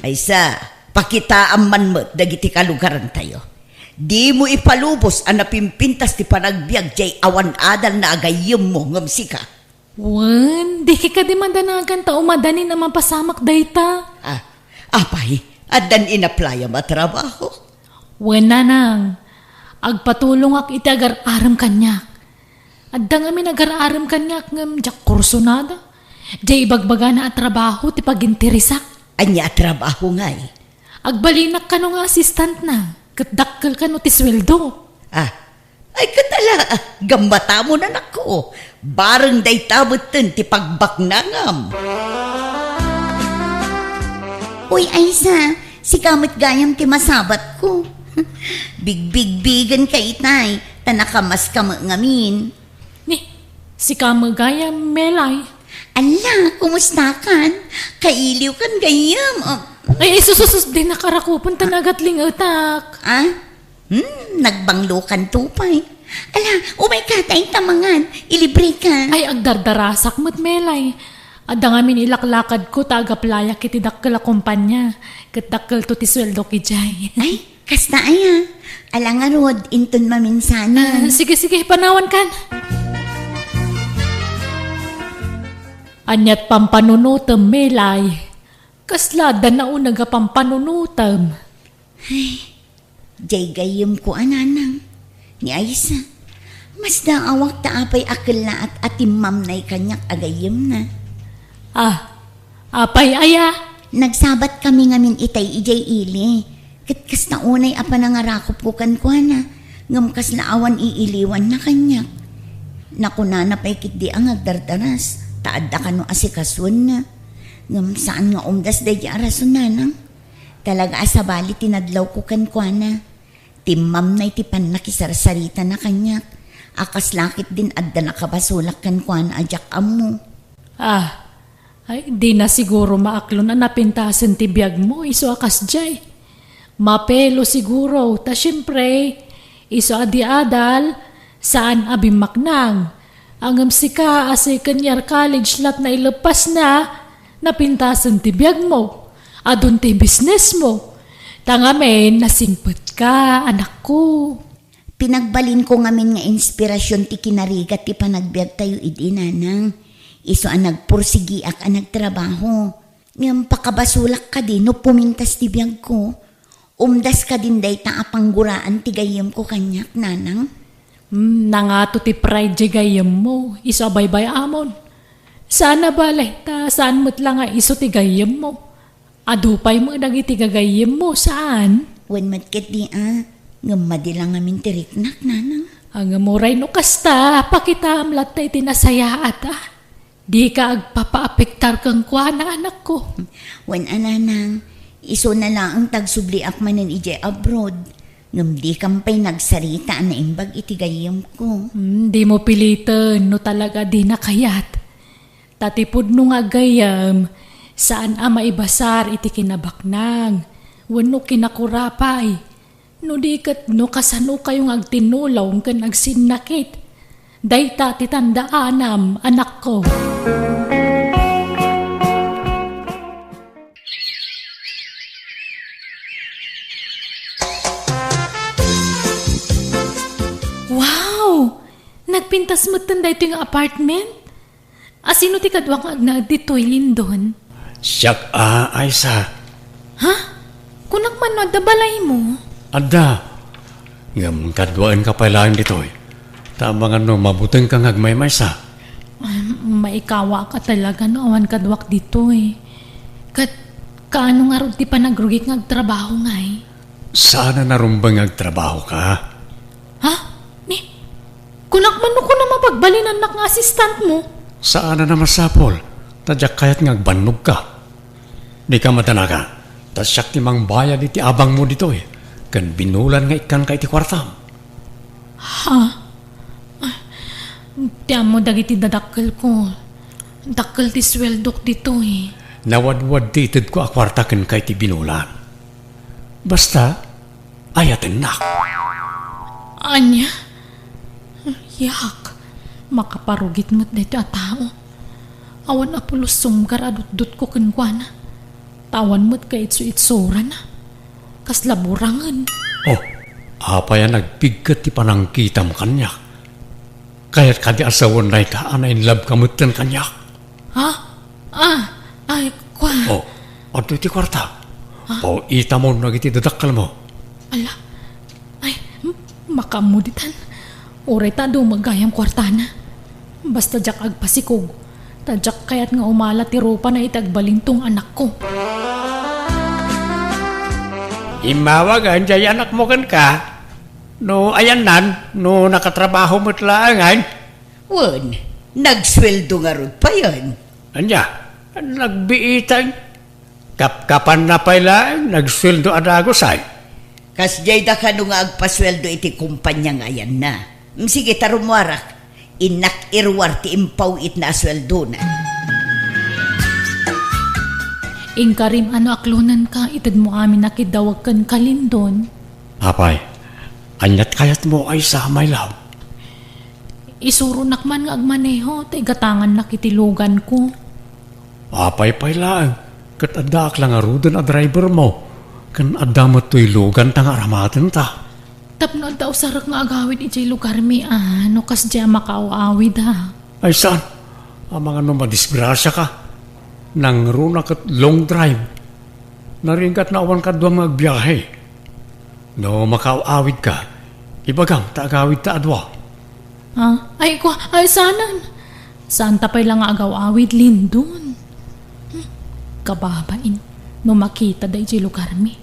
Aysa, pakitaam man met dagiti kalugarantayo. Dimo ipalubos a napimpintas ti panagbiag jay awan adalna a gayyemmo ngem sika. Wen, diki kadi madanagan ta umadanin a mapasamak dayta? Ah, apay, addan inaplayam a trabaho? Wen, nanang, agpatulongak iti agar-arem kaniak. Adda ngamin agar-arem kaniak ngem diak kursunada. Diay ibagbagana a trabaho ti pagintirisak. Ania a trabaho ngay? Agbalinak kano nga assistant-na, ket dakkel kano ti sueldo. Ah, ay ket ala, gammatamo, anakko. Bareng dayta metten ti pagbaknangam. Uy, Aysa, sika met gayam ti masabatko. Bigbigbigen ka itay, ta nakamaska met ngamin. Ni, sika met gayam, Melay. Ala, kumustakan? Kailiwkan gayam. Ah. Ay, ay, sus, sus, sus, dinak arakupen ta nagatlingetak. Ah? Hmm, nagbanglokan to pay. Ala, umay ka, ta inta mangan. Ilibre ka. Ay, agdardarasak met, Melay. Adda ngamin ilaklakadko ta agaplayak iti dakkel a kompania. Ket dakkelto ti sueldok idiay. Ay, kasta aya. Ala ngarud, inton maminsanan. Ah, sige, sige, panawan kan. Aniat pampanunutem, Melay? Kasla adda nauneg a pampanunutem? Ay, jay gayyemko a nanang, ni Aysa. Masdaawak ta apay a kellaat a timmamnay kaniak a gayyemna. Ah, apay aya? Nagsabatkami ngamin itay idiay ili, ket kasta unay a panangarakupko kenkuana, ngem kasla awan iiliwanna kaniak. Nakunana pay ketdi a nga agdardaras, ta adda kano asikasuenna. Ngem saan nga umdas daydi a rason, nanang. Talaga a sabali ti nadlawko kenkuana. Timmamnay ti pannakisarsaritana kaniak, a kasla ketdin adda nakabasolak kenkuana a diak ammo. Ah, ay, dina siguro maaklon a napintasen ti biagmo isu a kasdiay. Mapelo siguro, ta siempre, isu a di adal, saan a bimmaknang. Ngem sika a second year college lat naileppasna, napintasen ti biagmo, adun ti businessmo. Ta ngamin, nasingpetka, anakko. Pinagbalinko ngamin nga inspirasyon ti kinarigat ti panagbiagtayo idi, nanang. Isu a nagpursigiak a nagtrabaho. Ngem pakabasolak kadi no pumintas ti biagko? Umdas kadin dayta a pangguraan ti gayyemko kaniak, nanang? Hmm, nangato ti pride diay gayyemmo, isu a baybay-amon. Saan a bale, ta saan met la nga isu ti gayyemmo. Adu pay met dagiti gagayyemmo, saan? Wen met ketdi a, ngem madi la ngamin ti riknak, nanang. Ngem uray no kasta, pakitaam latta iti nasayaat a. Dika agpapaapektar kenkuana, anakko. Wen a, nanang, isuna laeng ta agsubliak manen idiay abroad. Ngem dikam pay nagsarita a naimbag iti gayyemko. Hmm, dimo piliten no talaga dina kayat. Ta ti pudno nga aggayyem, saan a maibasar iti kinabaknang wenno kinakurapay. No di ket no kasanokayo nga agtinnulong ken agsinnakit, dayta ti tandaanam, anakko. Wow! Nagpintas metten daytoy nga apartment? A, sino ti kaduak nga agnaed ditoy, Lindon? Siak a, Aisa. Ha? Kunak man no adda balaymo? Adda. Ngem kaduaenka pay laeng ditoy. Ta amangan no mabutengka nga agmaymaysa. Ay, maikawaak a talaga no awan kaduak ditoy. Ket kaano ngarud ti panagrugik nga agtrabaho ngay? Saan a narumbeng nga agtrabahoka. Ha? Ni, kunak man no kunam a pagbalinannak nga assistantmo? Saan a masapul, ta diak kayat nga agbannogka. Dika madanaka, ta siak ti mangbayad iti abangmo ditoy, ken binulan nga ikkanka iti kuartam. Ha? Ay, ti ammo dagiti dadakkelko. Dakkel ti sueldok ditoy. Nawadwad ti itedko a kuarta kenka iti binulan. Basta, ayatennak. Ania? Yak, makaparugit met daytoy a tao. Awan a pulos sumgar a dutdotko kenkuana. Ta awan met kaitsu-itsurana. Kasla burangen. Oh, apay a nagpigket ti panangkitam kaniak? Kayat kadi a sawen dayta a nainlabka metten kaniak? Ha? Ah, ay, kua. Oh, adtoy ti kuarta. Ha? Paw-itamon dagiti dadakkelmo. Ala, ay, m-, makaammo ditan. Uray ta adu met gayam kuartana. Basta diak agpasikog. Ta diak kayat nga umala ti rupana iti agbalinto nga anakko. Immawagen diay anakmo kenka. No ayannan, no nakatrabaho met laengen. Wen, nagsueldo ngarud payen? Ania, nagbiitan. Kapkapanna pay laeng, nagsueldo a dagus ay. Kasdiay da kano nga agpasueldo iti kompania nga ayanna. Mm, sige, ta rummuarak. Innak iruar ti impaw-itna a sueldona. Inkarim a no aklonenka, itedmo amin a kiddawag kenka, Lindon. Apay, aniat kayatmo, Aisa, my love? Isuronak man nga agmaneho, ta igatangannak iti luganko. Apay pay laeng, ket addaak la ngaruden a drivermo, ken adda met toy luganta nga aramatenta. Tapno adda usarek nga agawid idiay lugarmi a, no kasdiay a makaaw-awid a. Ay saan, amangan no madisgrasiaka. Nangruna ket long drive. Naringgat no awan kaduam nga agbiahe. No makaaw-awidka, ibagam ta agawidta a dua. Ah, ay, kua, ay, saanen? Saanta pay la nga agaw-awid, Lindon? Hmm, kababain, no makita daydiay lugarmi.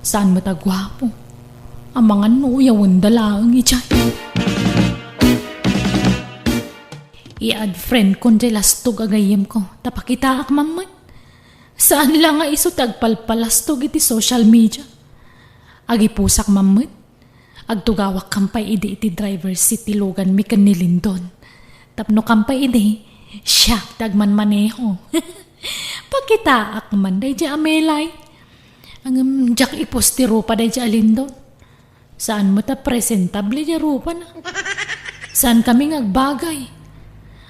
Saan met a guapo. Amangan no uyawenda laeng idiay. I-add friend kon diay lastog a gayyemko, ta pakitaak man met. Saan la nga isu ti agpalpalastog iti social media. Agipusak man met. Agtugawak kampay idi iti driver's seat ti luganmi ken ni Lindon. Tapno kampay idi, siak ti agmanmaneho. Pakitaak man daydiay a melay. Ngem diak ipus ti rupa daydiay a Lindon. Saan met a presentable diay rupana. Saankami nga agbagay.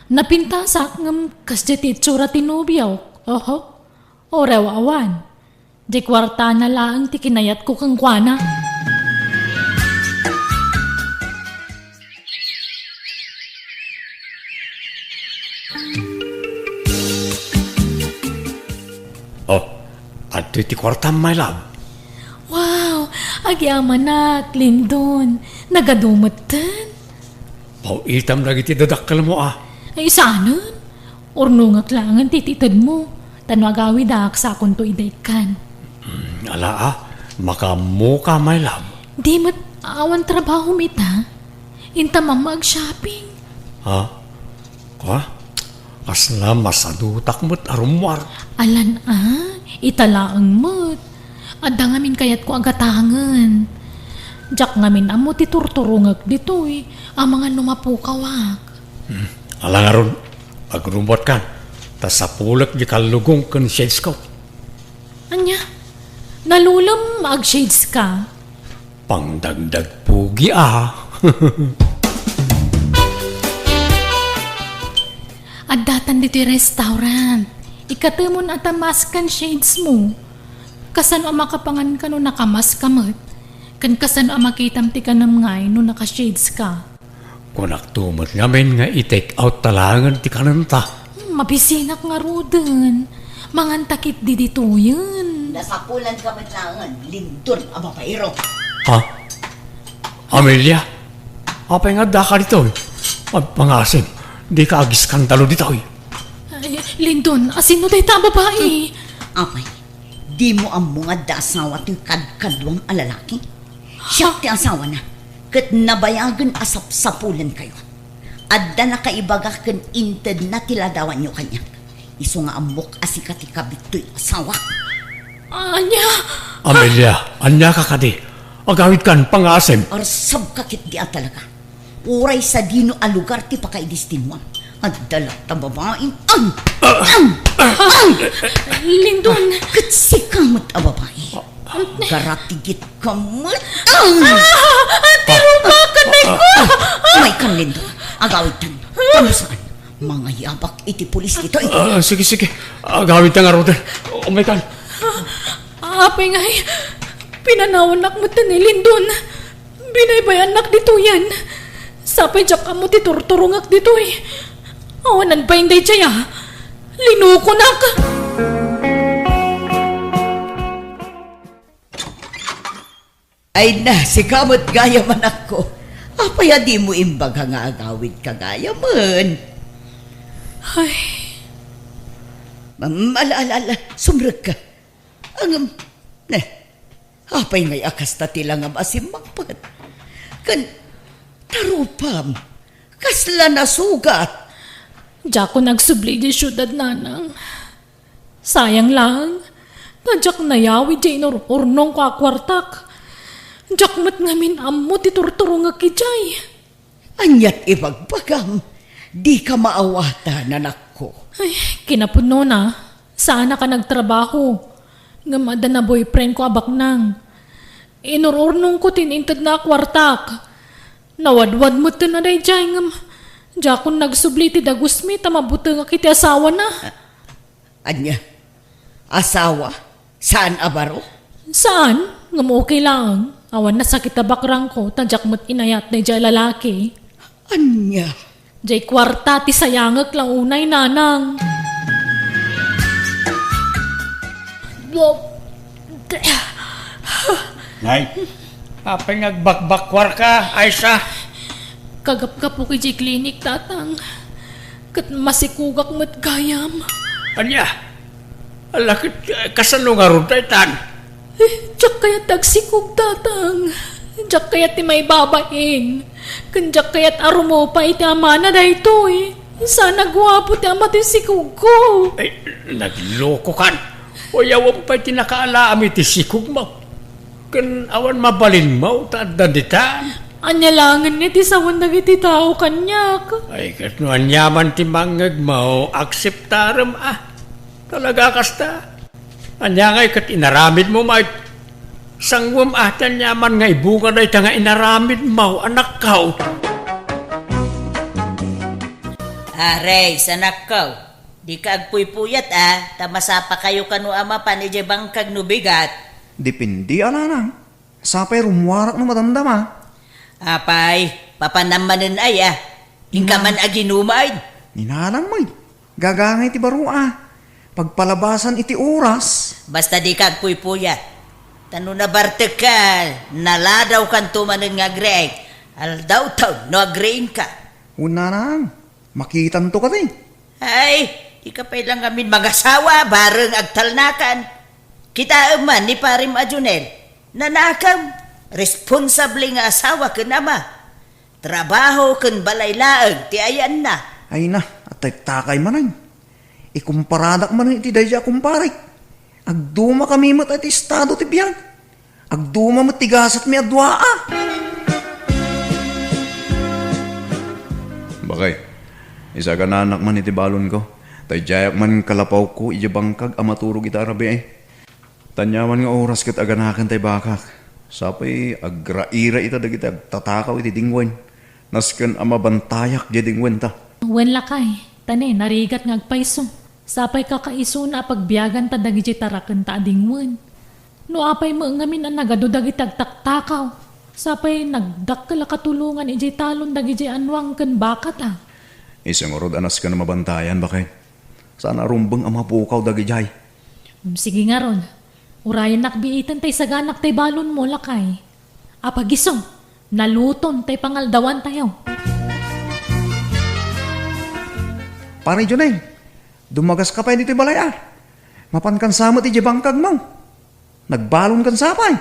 Napintasak ngem kasdiay ti itsura ti nobiok. Oho. Uray awan. Diay kuartana laeng ti kinayatko kenkuana. Oh, adtoy ti kuartam, my love. Wow, agyamanak, Lindon. Nagadu metten. Paw-itam dagiti dadakkelmo a. Ay, saanen? Urnongek laengen ti itedmo, ta no agawidak, sakonto ida ikkan. Mm, ala a, makaammoka, my love. Di met awan trabahom ita? Inta mamma ag-shopping. Ha? Kua? Kasla masadutak met a rummuar. Alan a, ita laeng met. Adda ngamin kayatko a gatangen. Diak ngamin ammo ti turturongek ditoy, amangan no mapukawak. Hmm. Ala ngarud, agrumbuatkan, ta sapulek di kallugong ken shades ko. Ania? Nalulem nga ag-shades ka? Pangdagdag pugi a. Addatan ditoy restaurant. Ikatemon a ta mask ken shades mo. Kasano a makapangan ka no nakamask ka met? Ken kasano a makitam ti kanem ngay no naka-shades ka? Kunakto met ngamin nga i-take out ta laengen ti kanenta. Hmm, mabisinak ngaruden. Manganta ketdi ditoyen. Nasapulan ka met laengen, Lindon a babaero. Ha? Amelia? Apay nga addaka ditoy? Agpangasim, dika agiskandalo ditoy. Ay, Lindon, asino dayta a babai? Apay, dimo ammo nga adda asawa toy kadkaduam a lalaki? Siak ti asawana, ket nabayagen a sapsapulenkayo. Adda nakaibaga ken intedna ti ladawanyo kaniak. Isu nga ammok a sika ti kabit toy asawak. Ania? Amelia, aniaka kadi? Agawidkan, pangaasim. Arsabka ketdi a talaga. Uray sadino a lugar ti pakaidestinuam. Adda latta babaim. Ang! Ang! Ang! Lindon! Ket sika met a babai. Garatigit ka met. Ang! Ah! Ti rupa ka, Nay ko! Umaykan, Lindon. Agawidtan. Kano saan? Mangayabak iti pulis ditoy. Ah, sige, sige. Agawidtan ngaruden. Umaykan. Apay ngay, pinanawannak met ni Lindon. Binaybayannak ditoyen. Sapay diak ammo ti turturongek ditoy. Awanan pay daydiay a. Linukonak. Ay na, sika met gayam, anakko. Apay a dimo imbaga nga agawidka gayamen? Ay. Am, ala, ala, ala, sumrekka. Ngem, ne, apay ngay a kasta ti langam a simmangpet? Ken, ta rupam, kasla nasugat? Diakon agsubli idiay siudad, nanang. Sayang laeng, ta diak nayawi diay inur-urnongko a kuartak. Diak met ngamin ammo ti turturongek idiay. Aniat ibagbagam? Dika maawatan, anakko. Ay, kinapudnona, saanak a nagtrabaho. Ngem adda na boyfriendko a baknang. Inur-urnongko ti intedna a kuartak. Nawadwad metten a daydiay, ngem diakon nagsubli iti dagusmi ta mabutengak iti asawana. Ania? Asawa? Saan a baro? Saan? Ngem okay laeng. Awan nasakit a bakrangko, ta diak met inayat daydiay a lalaki. Ania? Diay kuarta ti sayangek la unay, nanang. Nay, apay nga agbakbakkuarka, Aisa? Kagapgapok idiay klinik, tatang. Ket masikogak met gayam. Ania? Ala ket, eh, kasano ngarud daytan? Eh, diak kayat ti agsikog, tatang. Diak kayat ti maibabain. Ken diak kayat a rumupa iti amana daytoy. Saan a guapo ti ama ti sikogko. Ay, naglokokan. Uyawem pay ti nakaalaam iti sikogmo. Ken awan mabalinmo ta adda ditan. Ania laengen ni ti sawen dagiti tao kaniak? Ay, ket no aniaman ti mangngegmo, akseptarem a. Talaga kasta? Ania ngay ket inaramidmo met? Sanguem a ti aniaman nga ibunga dayta nga inaramidmo, anakko. Ares, anakko. Dika agpuypuyat a, ta masapakayo kano a mapan idiay bangkag no bigat. Depende a, nanang. Sapay rummuarak no madamdama. Apay, papanam manen aya? Inka man aginuman? Ni nanang met. Gagangay ti baro a. Pagpalabasan iti oras. Basta dika agpuypuyat. Ta no nabartekka, naladawkanto manen nga agriing. Aldawtaw no agriingka. Wen, nanang, makitanto kadi. Ay, dika pay la ngamin mangasawa, bareng agtalnakan. Kitaem man ni Parem a Jonel, nanakem, responsable nga asawa ken ama. Trabaho ken balay laeng ti ayanna. Ay na, atektakay manen. Ikumparadak manen iti daydiay a kumparek. Agdumakami met iti estado ti biag. Agduma met ti gasatmi a dua a. Bakay, isagananak man iti balonko. Ta idiayak man kalapawko idiay bangkag a maturog ita a rabii. Ta aniaman nga oras ket aganaken tay bakak. Sapay agraira ita dagiti agtatakaw iti dingwen. Nasken a mabantayak diay dingwenta. Wen lakay, ta ne, narigat nga agpayso. Sapay kakaisuna a pagbiaganta dagidiay tarakenta a dingwen. No apay met ngamin a nagadu dagiti agtaktakaw, sapay nagdakkel a katulongan idiay talon dagidiay annuang ken bakata. Isu ngarud a nasken a mabantayan, baket. Saan a rumbeng a mapukaw dagidiay. Mm, sige ngarud. Urayennak biiten ta isaganak tay balonmo, lakay. Apagiso, naluton tay pangaldawantayo. Pare Junel, dumagaska pay ditoy balay, a. Mapankan sa met idiay bangkagmo. Nagbalonkan sa pay.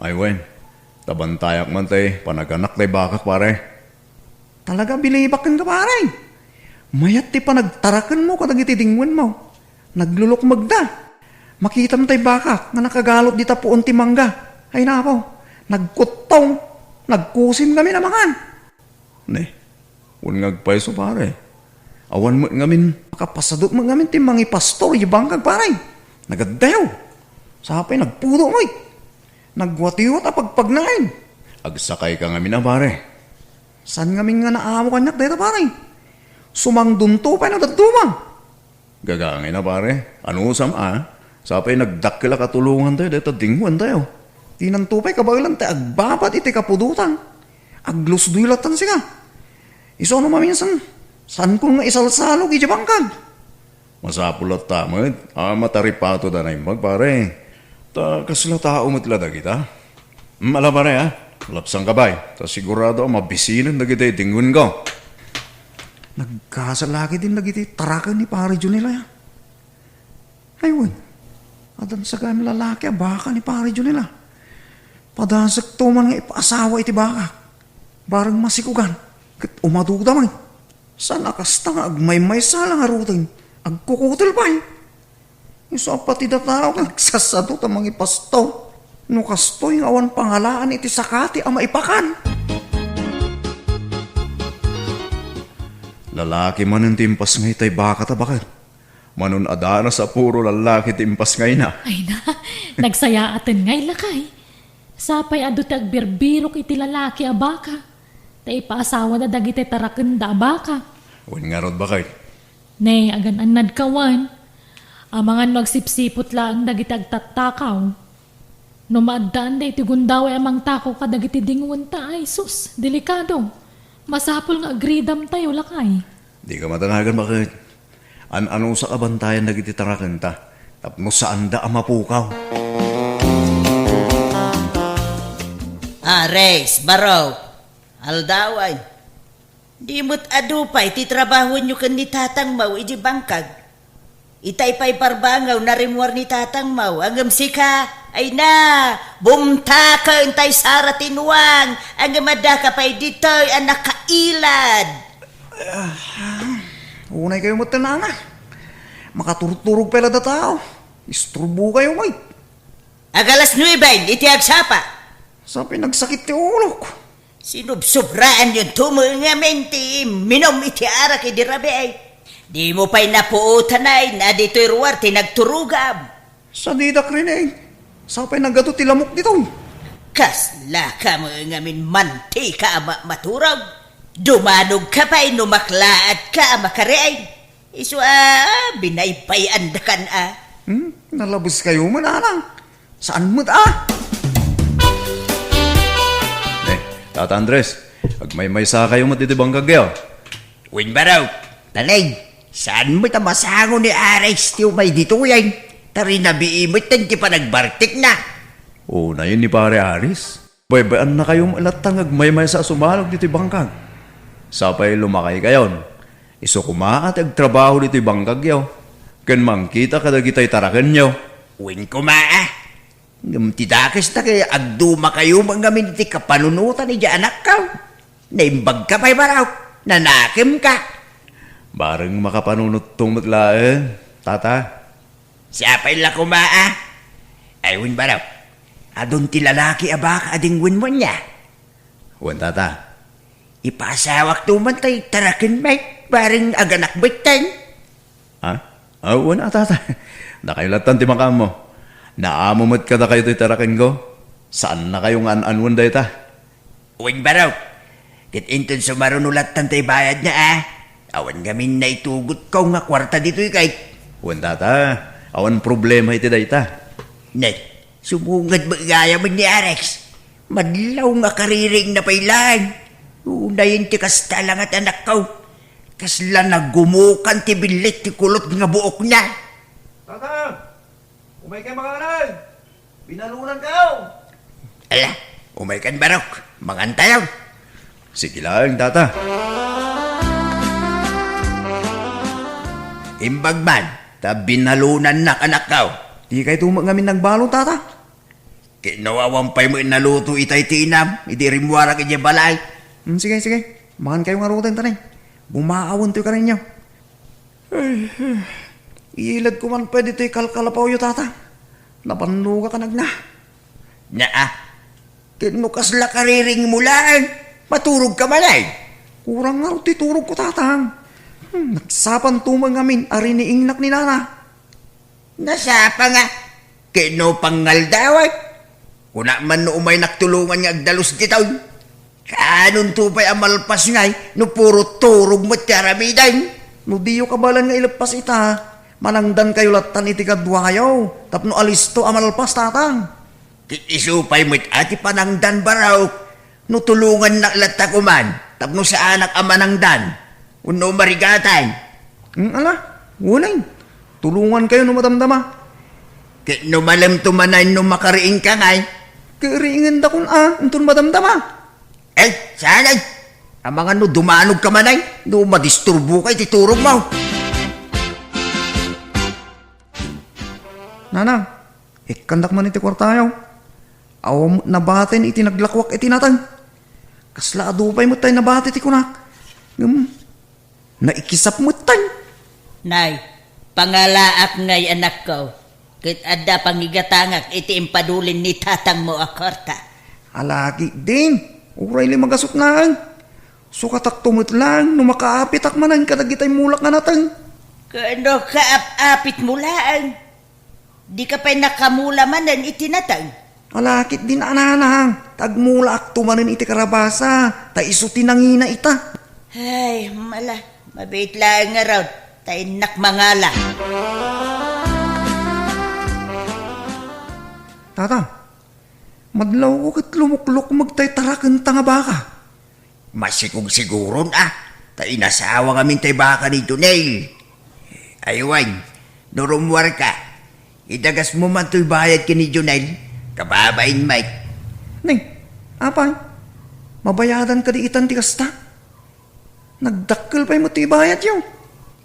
Ay wen, ta bantayak man tay panaganak tay bakak, pare. Talaga, bilibak kenka, pare. Mayat ti panagtarakenmo kadagiti dingwenmo. Naglulukmegda. Makitam tay bakak nga nakagalot dita puon ti mangga. Ay napaw, nagkuttong. Nagkusim ngamin a mangan. Ne, wen nga agpayso, pare. Awan met ngamin, makapasadut met ngamin ti mangipastor iti bangkag, pare. Nagaddayo. Sapay nagpudo met. Nagwatiwat a pagpagnaed. Agsakayka ngamin a, pare. Saan ngamin nga naamo kaniak dayta, pare? Sumangdunto pay no dadduma. Gagangayna, pare. Anusam a? Sapay nagdakkel a katulongantayo dayta dingwentayo. Dinanto pay kabaelan ti agbabad iti kapudotan. Aglusdoy lattan sika. Isu no maminsan, saankon nga isalsalog idiay bangkag. Masapul latta met a mataripatoda a naimbag, pare. Ta kasla tao met la dagita. Mm, ala, pare, a. Lapsangka pay, ta sigurado a mabisinen dagiti dingwenko. Nagkasal la ketdin dagiti taraken ni Pare Junel, a. Ay wen, adda sagayam lalaki a baka ni Pare Junel, a. Padasekto man nga ipaasawa iti baka. Bareng masikogan, ket umaduda met. Saan a kasta nga agmaymaysa la ngaruden, agkukutel pay. Isu a pati dataw nga agsasadut a mangipastor. No kastoy nga awan pangalaan iti sakati a maipakan. Lalaki manen ti impasngay tay bakata, baket. Manon-adanas a puro lalaki ti impasngayna. Ay na, nagsayaaten ngay lakay. Sapay adu ti agbirbirok iti lalaki a baka, ta ipaasawada dagiti tarakenda a baka. Wen ngarud, baket. Ne, agan-annadka wen. Amangan no agsipsiput laeng dagiti agtattakaw. No maaddaanda iti gundaway a mangtakaw kadagiti dingwenta, ay sus, delikado. Masapul nga agridamtayo, lakay. Dika madanagan, baket. An-anusak a bantayan dagiti tarakenta tapno saanda a mapukaw. Ares, Baro, aldawan. Di met adu pay ti trabahoenyo ken ni tatangmo idiay bangkag. Itay pay parbangaw narimmuar ni tatangmo, ngem sika, ay na, bumtaken tay sara ti nuang, ngem addaka pay ditoy a nakailad. Ah, unay kayo met, nana. Makaturturog pay la dataw. Isturbo kayo, may. Ag alas nuebe iti agsapa. Sa pinagsakit ti ulok. Sinubsobraanyo to met ngamin ti imminum iti arak idi rabii. Dimo pay napuotanay a ditoy ruar ti nagturogam. Sadidak rin, eh. Sapay nagadu ti lamok ditoy. Kaslaka met ngamin mantika a ma-, maturog. Dumanogka pay no maklaatka a makariing. Isu a binaybay-andakan a. Hmm? Nalabes kayo man, anak. Saan met a? Eh, Tata Andres, agmaymaysa kayo met iti bangkagyo. Wen, Baro, talay, saan met a masango ni Aris ti umay ditoyen? Ta rinabii met ti panagbartekna. Unayen ni Pare Aris. Baybay-annakayo met latta nga agmaymaysa a sumalog ditoy bangkag. Sapay lumakaykayon. Isu koma a ti agtrabaho ditoy bangkagyo ken mangkita kadagitay tarakenyo. Wen koma a. Ngem ti dakes ta ket agdumakayo met ngamin iti kapanunotan idiay anakko. Naimbagka pay, Baro. Nanakemka. Bareng makapanunotto met laeng, Tata. Sapay la koma a. Ay, wen, Baro. Adun ti lalaki a baka a dingwenmo ania? Wen, Tata. Ipaasawakto man tay tarakenmi, bareng aganak metten. Ha? Ah, wen a, Tata. Dakayo lattan ti makaammo. Naamo met kadakayo ti tarakenko. Saannakayo nga an-anuen dayta? Wen, Barok. Ket inton sumaruno lattan tay bayadna, a. Awan ngamin naitugotko nga kuarta ditoy kay. Wen, tata, awan problema iti dayta. Ne, sumunged met gayam ni Alex. Madlaw nga kaririingna pay laeng. Unayen ti kasta la nga ti anakko. Kasla nagumukan ti billit ti kulot nga buokna. Tata! Umaykayo manganay! Binalunan kayo! Ala, umaykan, Barok. Mangantayo. Sige laeng, tata. Imbag man, ta binalunannak, anakko. Dikayto met ngamin nagbalon, tata. Ket no awan pay met naluto itay ti inam, idi rimmuarak idiay balay. Hmm, sige, sige. Mangankayo ngaruden, ta ne, bumaawentoy kadakayo. Ay, ay. Iyiladko man pay ditoy kalkalapawyo, tata. Napannogak a nagna. Naa. Ket no kasla kaririingmo laeng, maturogka manen. Kurang ngarud ti turogko, tata. Hmm, nasapanto met ngamin a riniingnak ni nana. Nasapa nga, ket no pangngaldawan, kunak man no umaynak tulongan nga agdalus ditoy. Kaanonto pay a malpas ngay no puro turog met ti aramiden? No diyo kabaelan nga ileppas ita, manangdankayo lattan iti kaduayo tapno alisto a malpas, tata. Ket isu pay met a ti panangdan, Barok, no tulongannak latta koman tapno saanak a manangdan wenno marigatan. Hmm, ala, wen, tulongankayo no madamdama. Ket no malemto manen no makariingka ngay? Ket riingendakon a, inton madamdama. Ay, saan ay? Amangan no dumanogka manen, no madisturboka iti turogmo. Nanang, ikkandak man iti kuartayo. Awan met nabatin iti naglakuak iti nateng. Kasla adu pay met tay nabati ti kunak. Ngem, naikisap met tay. Nay, pangalaak ngay, anakko, ket adda pangigatangak iti impadulin ni tatangmo a kuarta. Ala ketdin, uray la magasutnaen. Sukatakto met laeng no makaapitak manen kadagitay mulak nga nateng. Ket no kaap-apitmo laeng, dika pay nakamula manen iti nateng? Ala ketdin a, nanang, ta agmulaakto manen iti karabasa, ta isu ti nangina ita. Ay, mala, mabiit laeng ngarud, ta innak mangala. Tata, madlawko ket lumuklukmeg tay tarakenta nga baka. Masikugsiguron a, ta inasawa ngamin tay baka ni Jonel. Ay wen, no rummuarka, idagasmo man toy bayad ken ni Jonel, kababain met. Ne, apay, mabayadan kadi itan ti kasta? Nagdakkel pay met ti ibayadyo.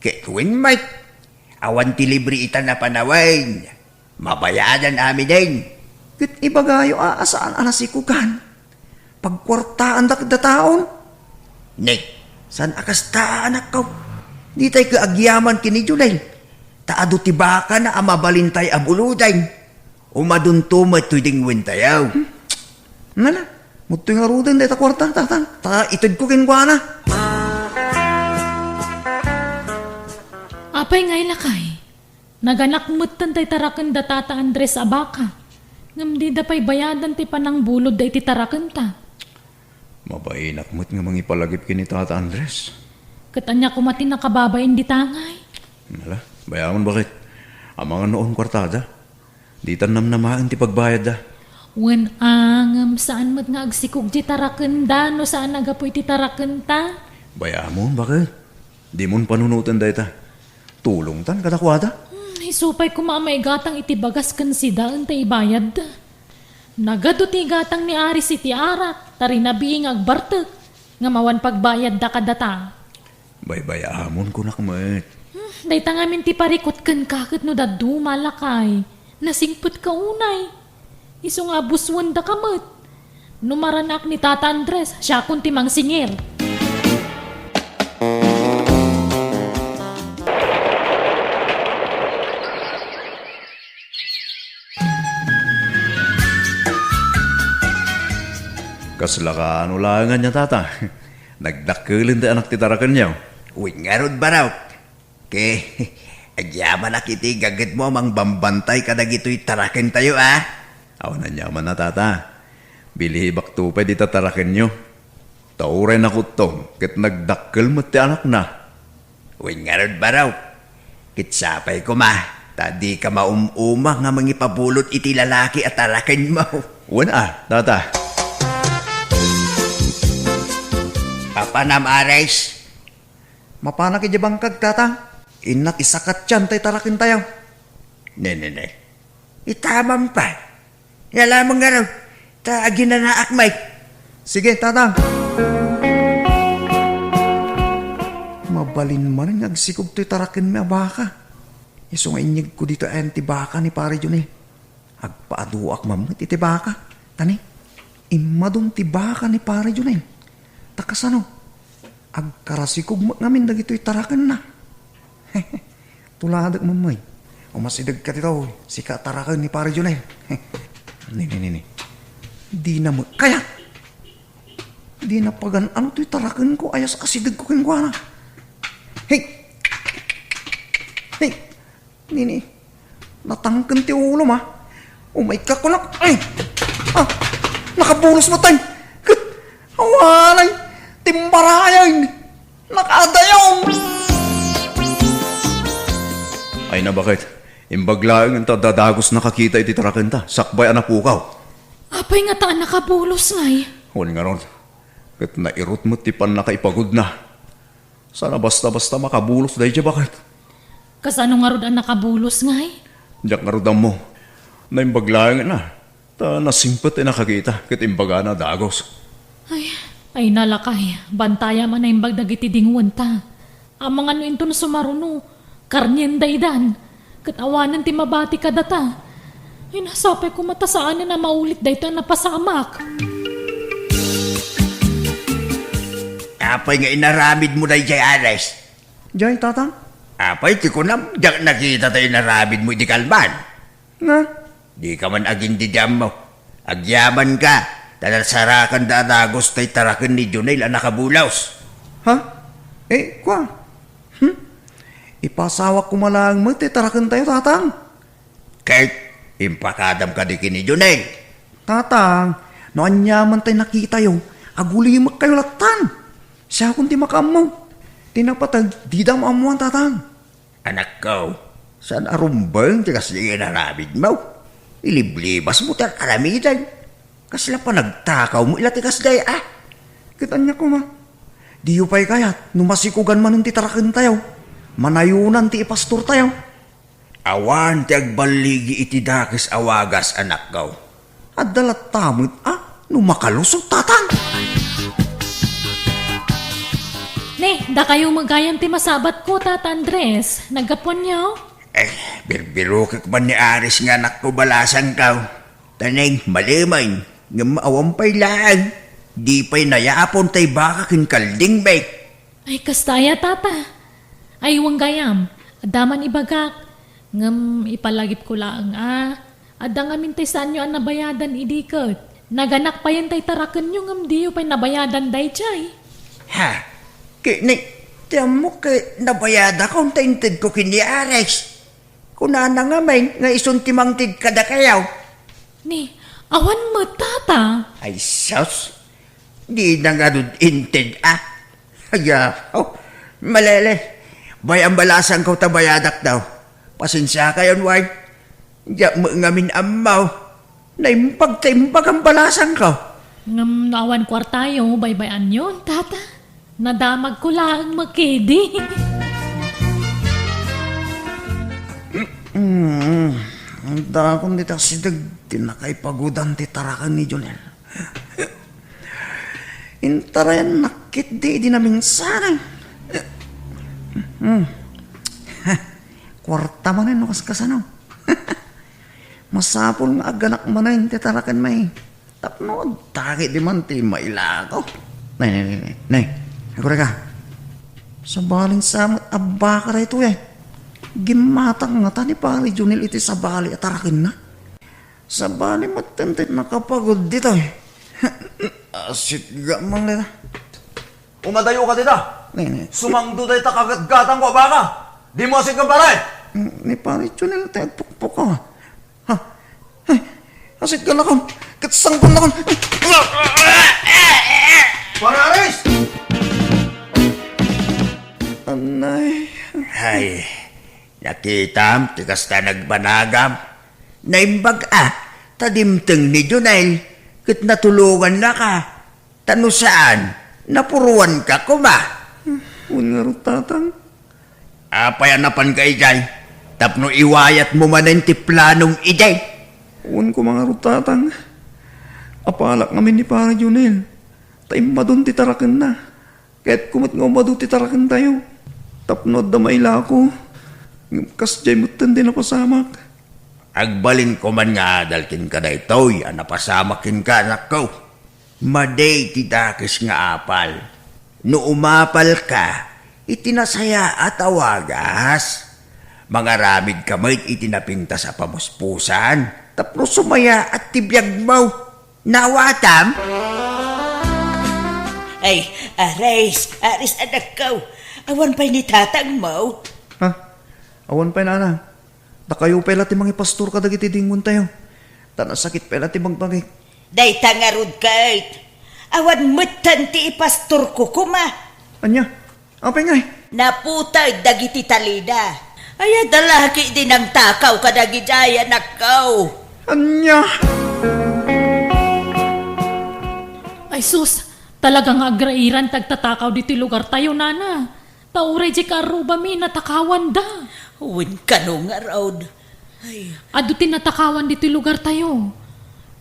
Ket wen met, awan ti libre itan a panawen. Mabayadan amiden. Ket ibagayo a, a saan a nasikugan. Pagkuartaandak dataon. Ne, saan a kasta, anakko. Ditay ket agyaman ken ni Jonel. Ta adu ti bakana a mabalintay a buloden. Umadunto met toy dingwentayo. Hmm. Nala, mudtoy ngaruden dayta kuarta, tata. Ta itedko kenkuana. Apay ngay, lakay? Naganak metten tay tarakenda Tata Andres a baka, ngem dida pay bayadan ti panangbulodda iti tarakenta. Mabainak met nga mangipalagip ken ni Tata Andres. Ket ania koma ti nakababain dita ngay? Ala, bay-amon baket. Amangan no awan kuartada. Ditan namnamaen ti pagbayadda. Wen a, ngem saan met nga agsikog ti tarakenda no saan a gapu iti tarakenta. Bay-amon baket. Dimon panunoten dayta. Tulongtan kadakuada. Hmm, isu pay koma a maigatang iti bagas ken sida inton ibayadda. Nagadu ti igatang ni Aris iti arak, ta rinabii nga agbartek, ngem awan pagbayadda kadata. Baybay-amon kunak met. Hmm, dayta ngamin ti parikut kenka ket no dadduma, lakay. Nasingpetka unay. Isu nga abuswendaka met. No maranak ni Tata Andres, siakon ti mangsingir. Kasla kaano laeng ania, Tata? Nagdakkelen ti anak ti tarakenyo? Wen ngarud, Barok. Ket agyamanak iti gagetmo a mangbambantay kadagitoy tarakentayo, a? Awan aniamanna, Tata. Bilibakto pay dita tarakenyo. Ta uray nakuttom ket nagdakkel met ti anakna. Wen ngarud, baro. Ket sapay koma, ta dika maum-uma nga mangipabulod iti lalaki a tarakenmo. Wen a, tata. Papanam, Ares? Mapanak idiay bangkag, tata. Innak isakatyan tay tarakentayo. Ne, ne, ne. Itamam pay. Yalaman ngarud, ta aginanaak met. Sige, tatang. Mabalin manen nga agsikog toy tarakenmi a baka. Isu nga inyegko ditoy ayan ti baka ni Pare Jonel. Agpaaduak man met iti baka. Ta ne, immadun ti baka ni Pare Jonel. Ta kasano? Agkarasikog met ngamin dagitoy tarakenna. Tuladek, Mammay. Umasidegka ditoy, sika a taraken ni Pare Jonel. Ni, ni, ni, ni. Dina met kayat. Dina pagan-ano toy tarakenko, aya asidegko kenkuana. Hey! Hey! Ni, ni. Natangken ti ulom, a. Umayka kunak. Ay! Ah! Nakabulos met, ay! Ket awanen, timbarayen! Nakaadayaw! Ay na, baket. Imbag laeng ta dadagos nakakita iti tarakenta, sakbay a napukaw. Apay ngata a nakabulos ngay? Wen ngarud, ket nairut met ti pannakaipagudna. Saan a basta-basta makabulos daydiay, baket. Kasano ngarud a nakabulos ngay? Diak ngarud ammo. Naimbag laeng a. Ta nasingpet ti nakakita ket imbagana a dagos. Ay, ay nalakay, bantayam a naimbag dagiti dingwenta. Amangan no inton sumaruno, karnien daydan. Ket awanen ti mabati kadata. Ay, nasapay koma ta saanen a maulit daytoy a napasamak. Apay nga inaramidmo daydiay, Ares? Jay, tatang? Apay ti kunam, diak nakita ta inaramidmo idi kalman. Nga? Dika man agin-ammo. Agyamanka, ta nasarakanda a dagos tay taraken ni Jonel a nakabulos. Ha? Eh, kua? Hmm? Ipasawak koma laeng met ti tarakentayo, tatang. Ket impakadam kadi ken ni Jonel? Tatang, no aniaman tay nakitayo, agulimekkayo lattan. Siakon ti makaammo. Ti napateg, dida ammoan, tatang. Anakko, saan a rumbeng ti kasdi nga inaramidmo? Iliblibasmo ti ar-aramidem. Kasla panagtakawmo ila ti kasdi, a? Ket ania koma? Diyo pay kayat no masikogan manen ti tarakentayo? Manayonan ti ipastortayo. Awan ti agballigi iti dakes a wagas, anakko. Adda latta met, a, no makalusot, tatang. Ne, dakayo met gayam ti masabatko, Tata Andres. Naggapuanyo? Eh, birbirokek man ni Ares nga anakko, balasangko. Taneng, malemen, ngem awan pay laeng. Di pay nayapon tay baka ken kalding, bek. Ay, kasta aya, tata? Ay, wen gayam, adda man ibagak, ngem ipalagipko laeng a, adda ngamin tay saanyo a nabayadan idi ket naganak payen tay tarakenyo ngem diyo pay nabayadan daydiay. Ha? Ket ni, ti ammok ket nabayadakon ta intedko ken ni Ares. Kunana ngamin nga isun ti mangted kadakayo. Ni, awan met, tata. Ay, sus. Dina ngarud inted, a. Ayaw. Malele. Bay-am, balasangko, ta bayadak daw. Pasensiakayon, way. Diak met ngamin ammo. Naimbag ta imbag a balasangko. Ngem no awan kuartayo, baybay-anyon, tata. Nadamagko laeng met kadi. Mm, dakon dita asideg ti nakaipagudan ti taraken ni Jonel. Intarayannak ketdi idi namingsan. Mm. Kuarta manen no kaskasano. Masapul nga agganak manen ti tarakenmi. Tapno adda ketdi man ti mailako. Nay, nay, nay, nay, nay. Agurayka. Sabalin sa met a baka daytoy, ay. Gimmatang ngata ni Pare Jonel iti sabali a tarakenna. Sabali met ti nakapagud ditoy. Asitga man dita. Umadayoka dita. Nay, nay. Sumangdo dayta kagatgatangko a baka. Dimo asitgan, pare. Ni Pare Jonel ti agpukpok, a. Ha? Ay, asitganakon. Ket sangkon nakon. Pare Aris! Anay. Ay, nakitam ti kasta nagbanagam. Naimbag a, ta dimteng ni Jonel, ket natulongannaka. Ta no saan, napuruanka koma. Wen ngarud, Tatang. Apay a napanka idiay? Tapno iwayatmo manen ti planom idiay? Wen koma ngarud, Tatang. Apalak ngamin ni Pare Jonel. Ta immadun ti tarakenna. Kayatko met nga umadu ti tarakentayo. Tapno adda mailako. Ngem kasdiay metten ti napasamak. Agbalinko man nga adal kenka daytoy a napasamak kenka, anakko. Madi ti dakes nga apal. No umapalka iti nasayaat a wagas, mangaramidka met iti napintas a pamuspusan tapno sumayaat ti biagmo. Naawatam? Ay, Aris, Aris, anakko. Awan pay ni tatangmo? Ha? Awan pay, nana. Dakayo pay la ti mangipastor kadagiti dingontayo. Ta nasakit pay la ti bagbagik. Dayta ngarud ket, awan metten ti ipastorko koma. Ania? Apay ngay? Naputeg dagiti talina. Ay, adda la ketdi nangtakaw kadagidiay, anakko. Ania? Ay sus, talaga nga agrairan ti agtatakaw ditoy lugartayo, nana. Ta uray diay kaarrubami, natakawanda. Wen kano ngarud. Ay. Adu ti natakawan ditoy lugartayo.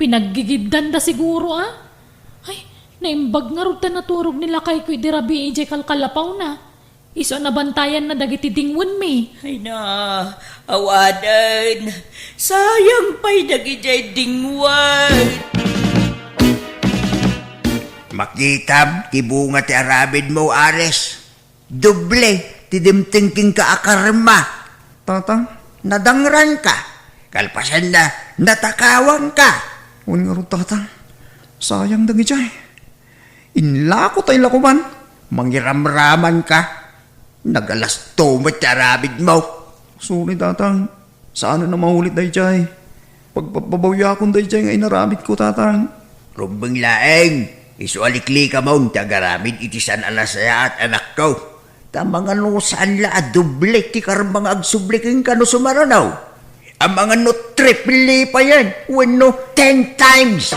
Pinaggigibdanda siguro, a? Ay, naimbag ngarud ta naturog ni lakayko idi rabii idiay kalkalapawna. Isu a nabantayanna dagiti dingwenmi. Ay na, awanen. Sayang pay dagidiay dingwen. Makitam ti bunga ti aramidmo, Aris. Doble ti dimteng kenka a karma. Tatang? Nadangranka. Kalpasanna, natakawanka. Wen ngarud, Tatang. Sayang dagidiay. Inlako tay lakuman. Mangiramramanka. Nagalasto met ti aramidmo. Sorry, Tatang. Saanen a maulit daydiay. Pagpabbabawiakon daydiay nga inaramidko, Tatang. Rumbeng laeng, isu a liklikamon ti agaramid iti saan a nasayaat, anakko. Ta mangano saan la a doble ti karma nga agsubli kenka no sumarano? Amangan no triple payen wenno ten times.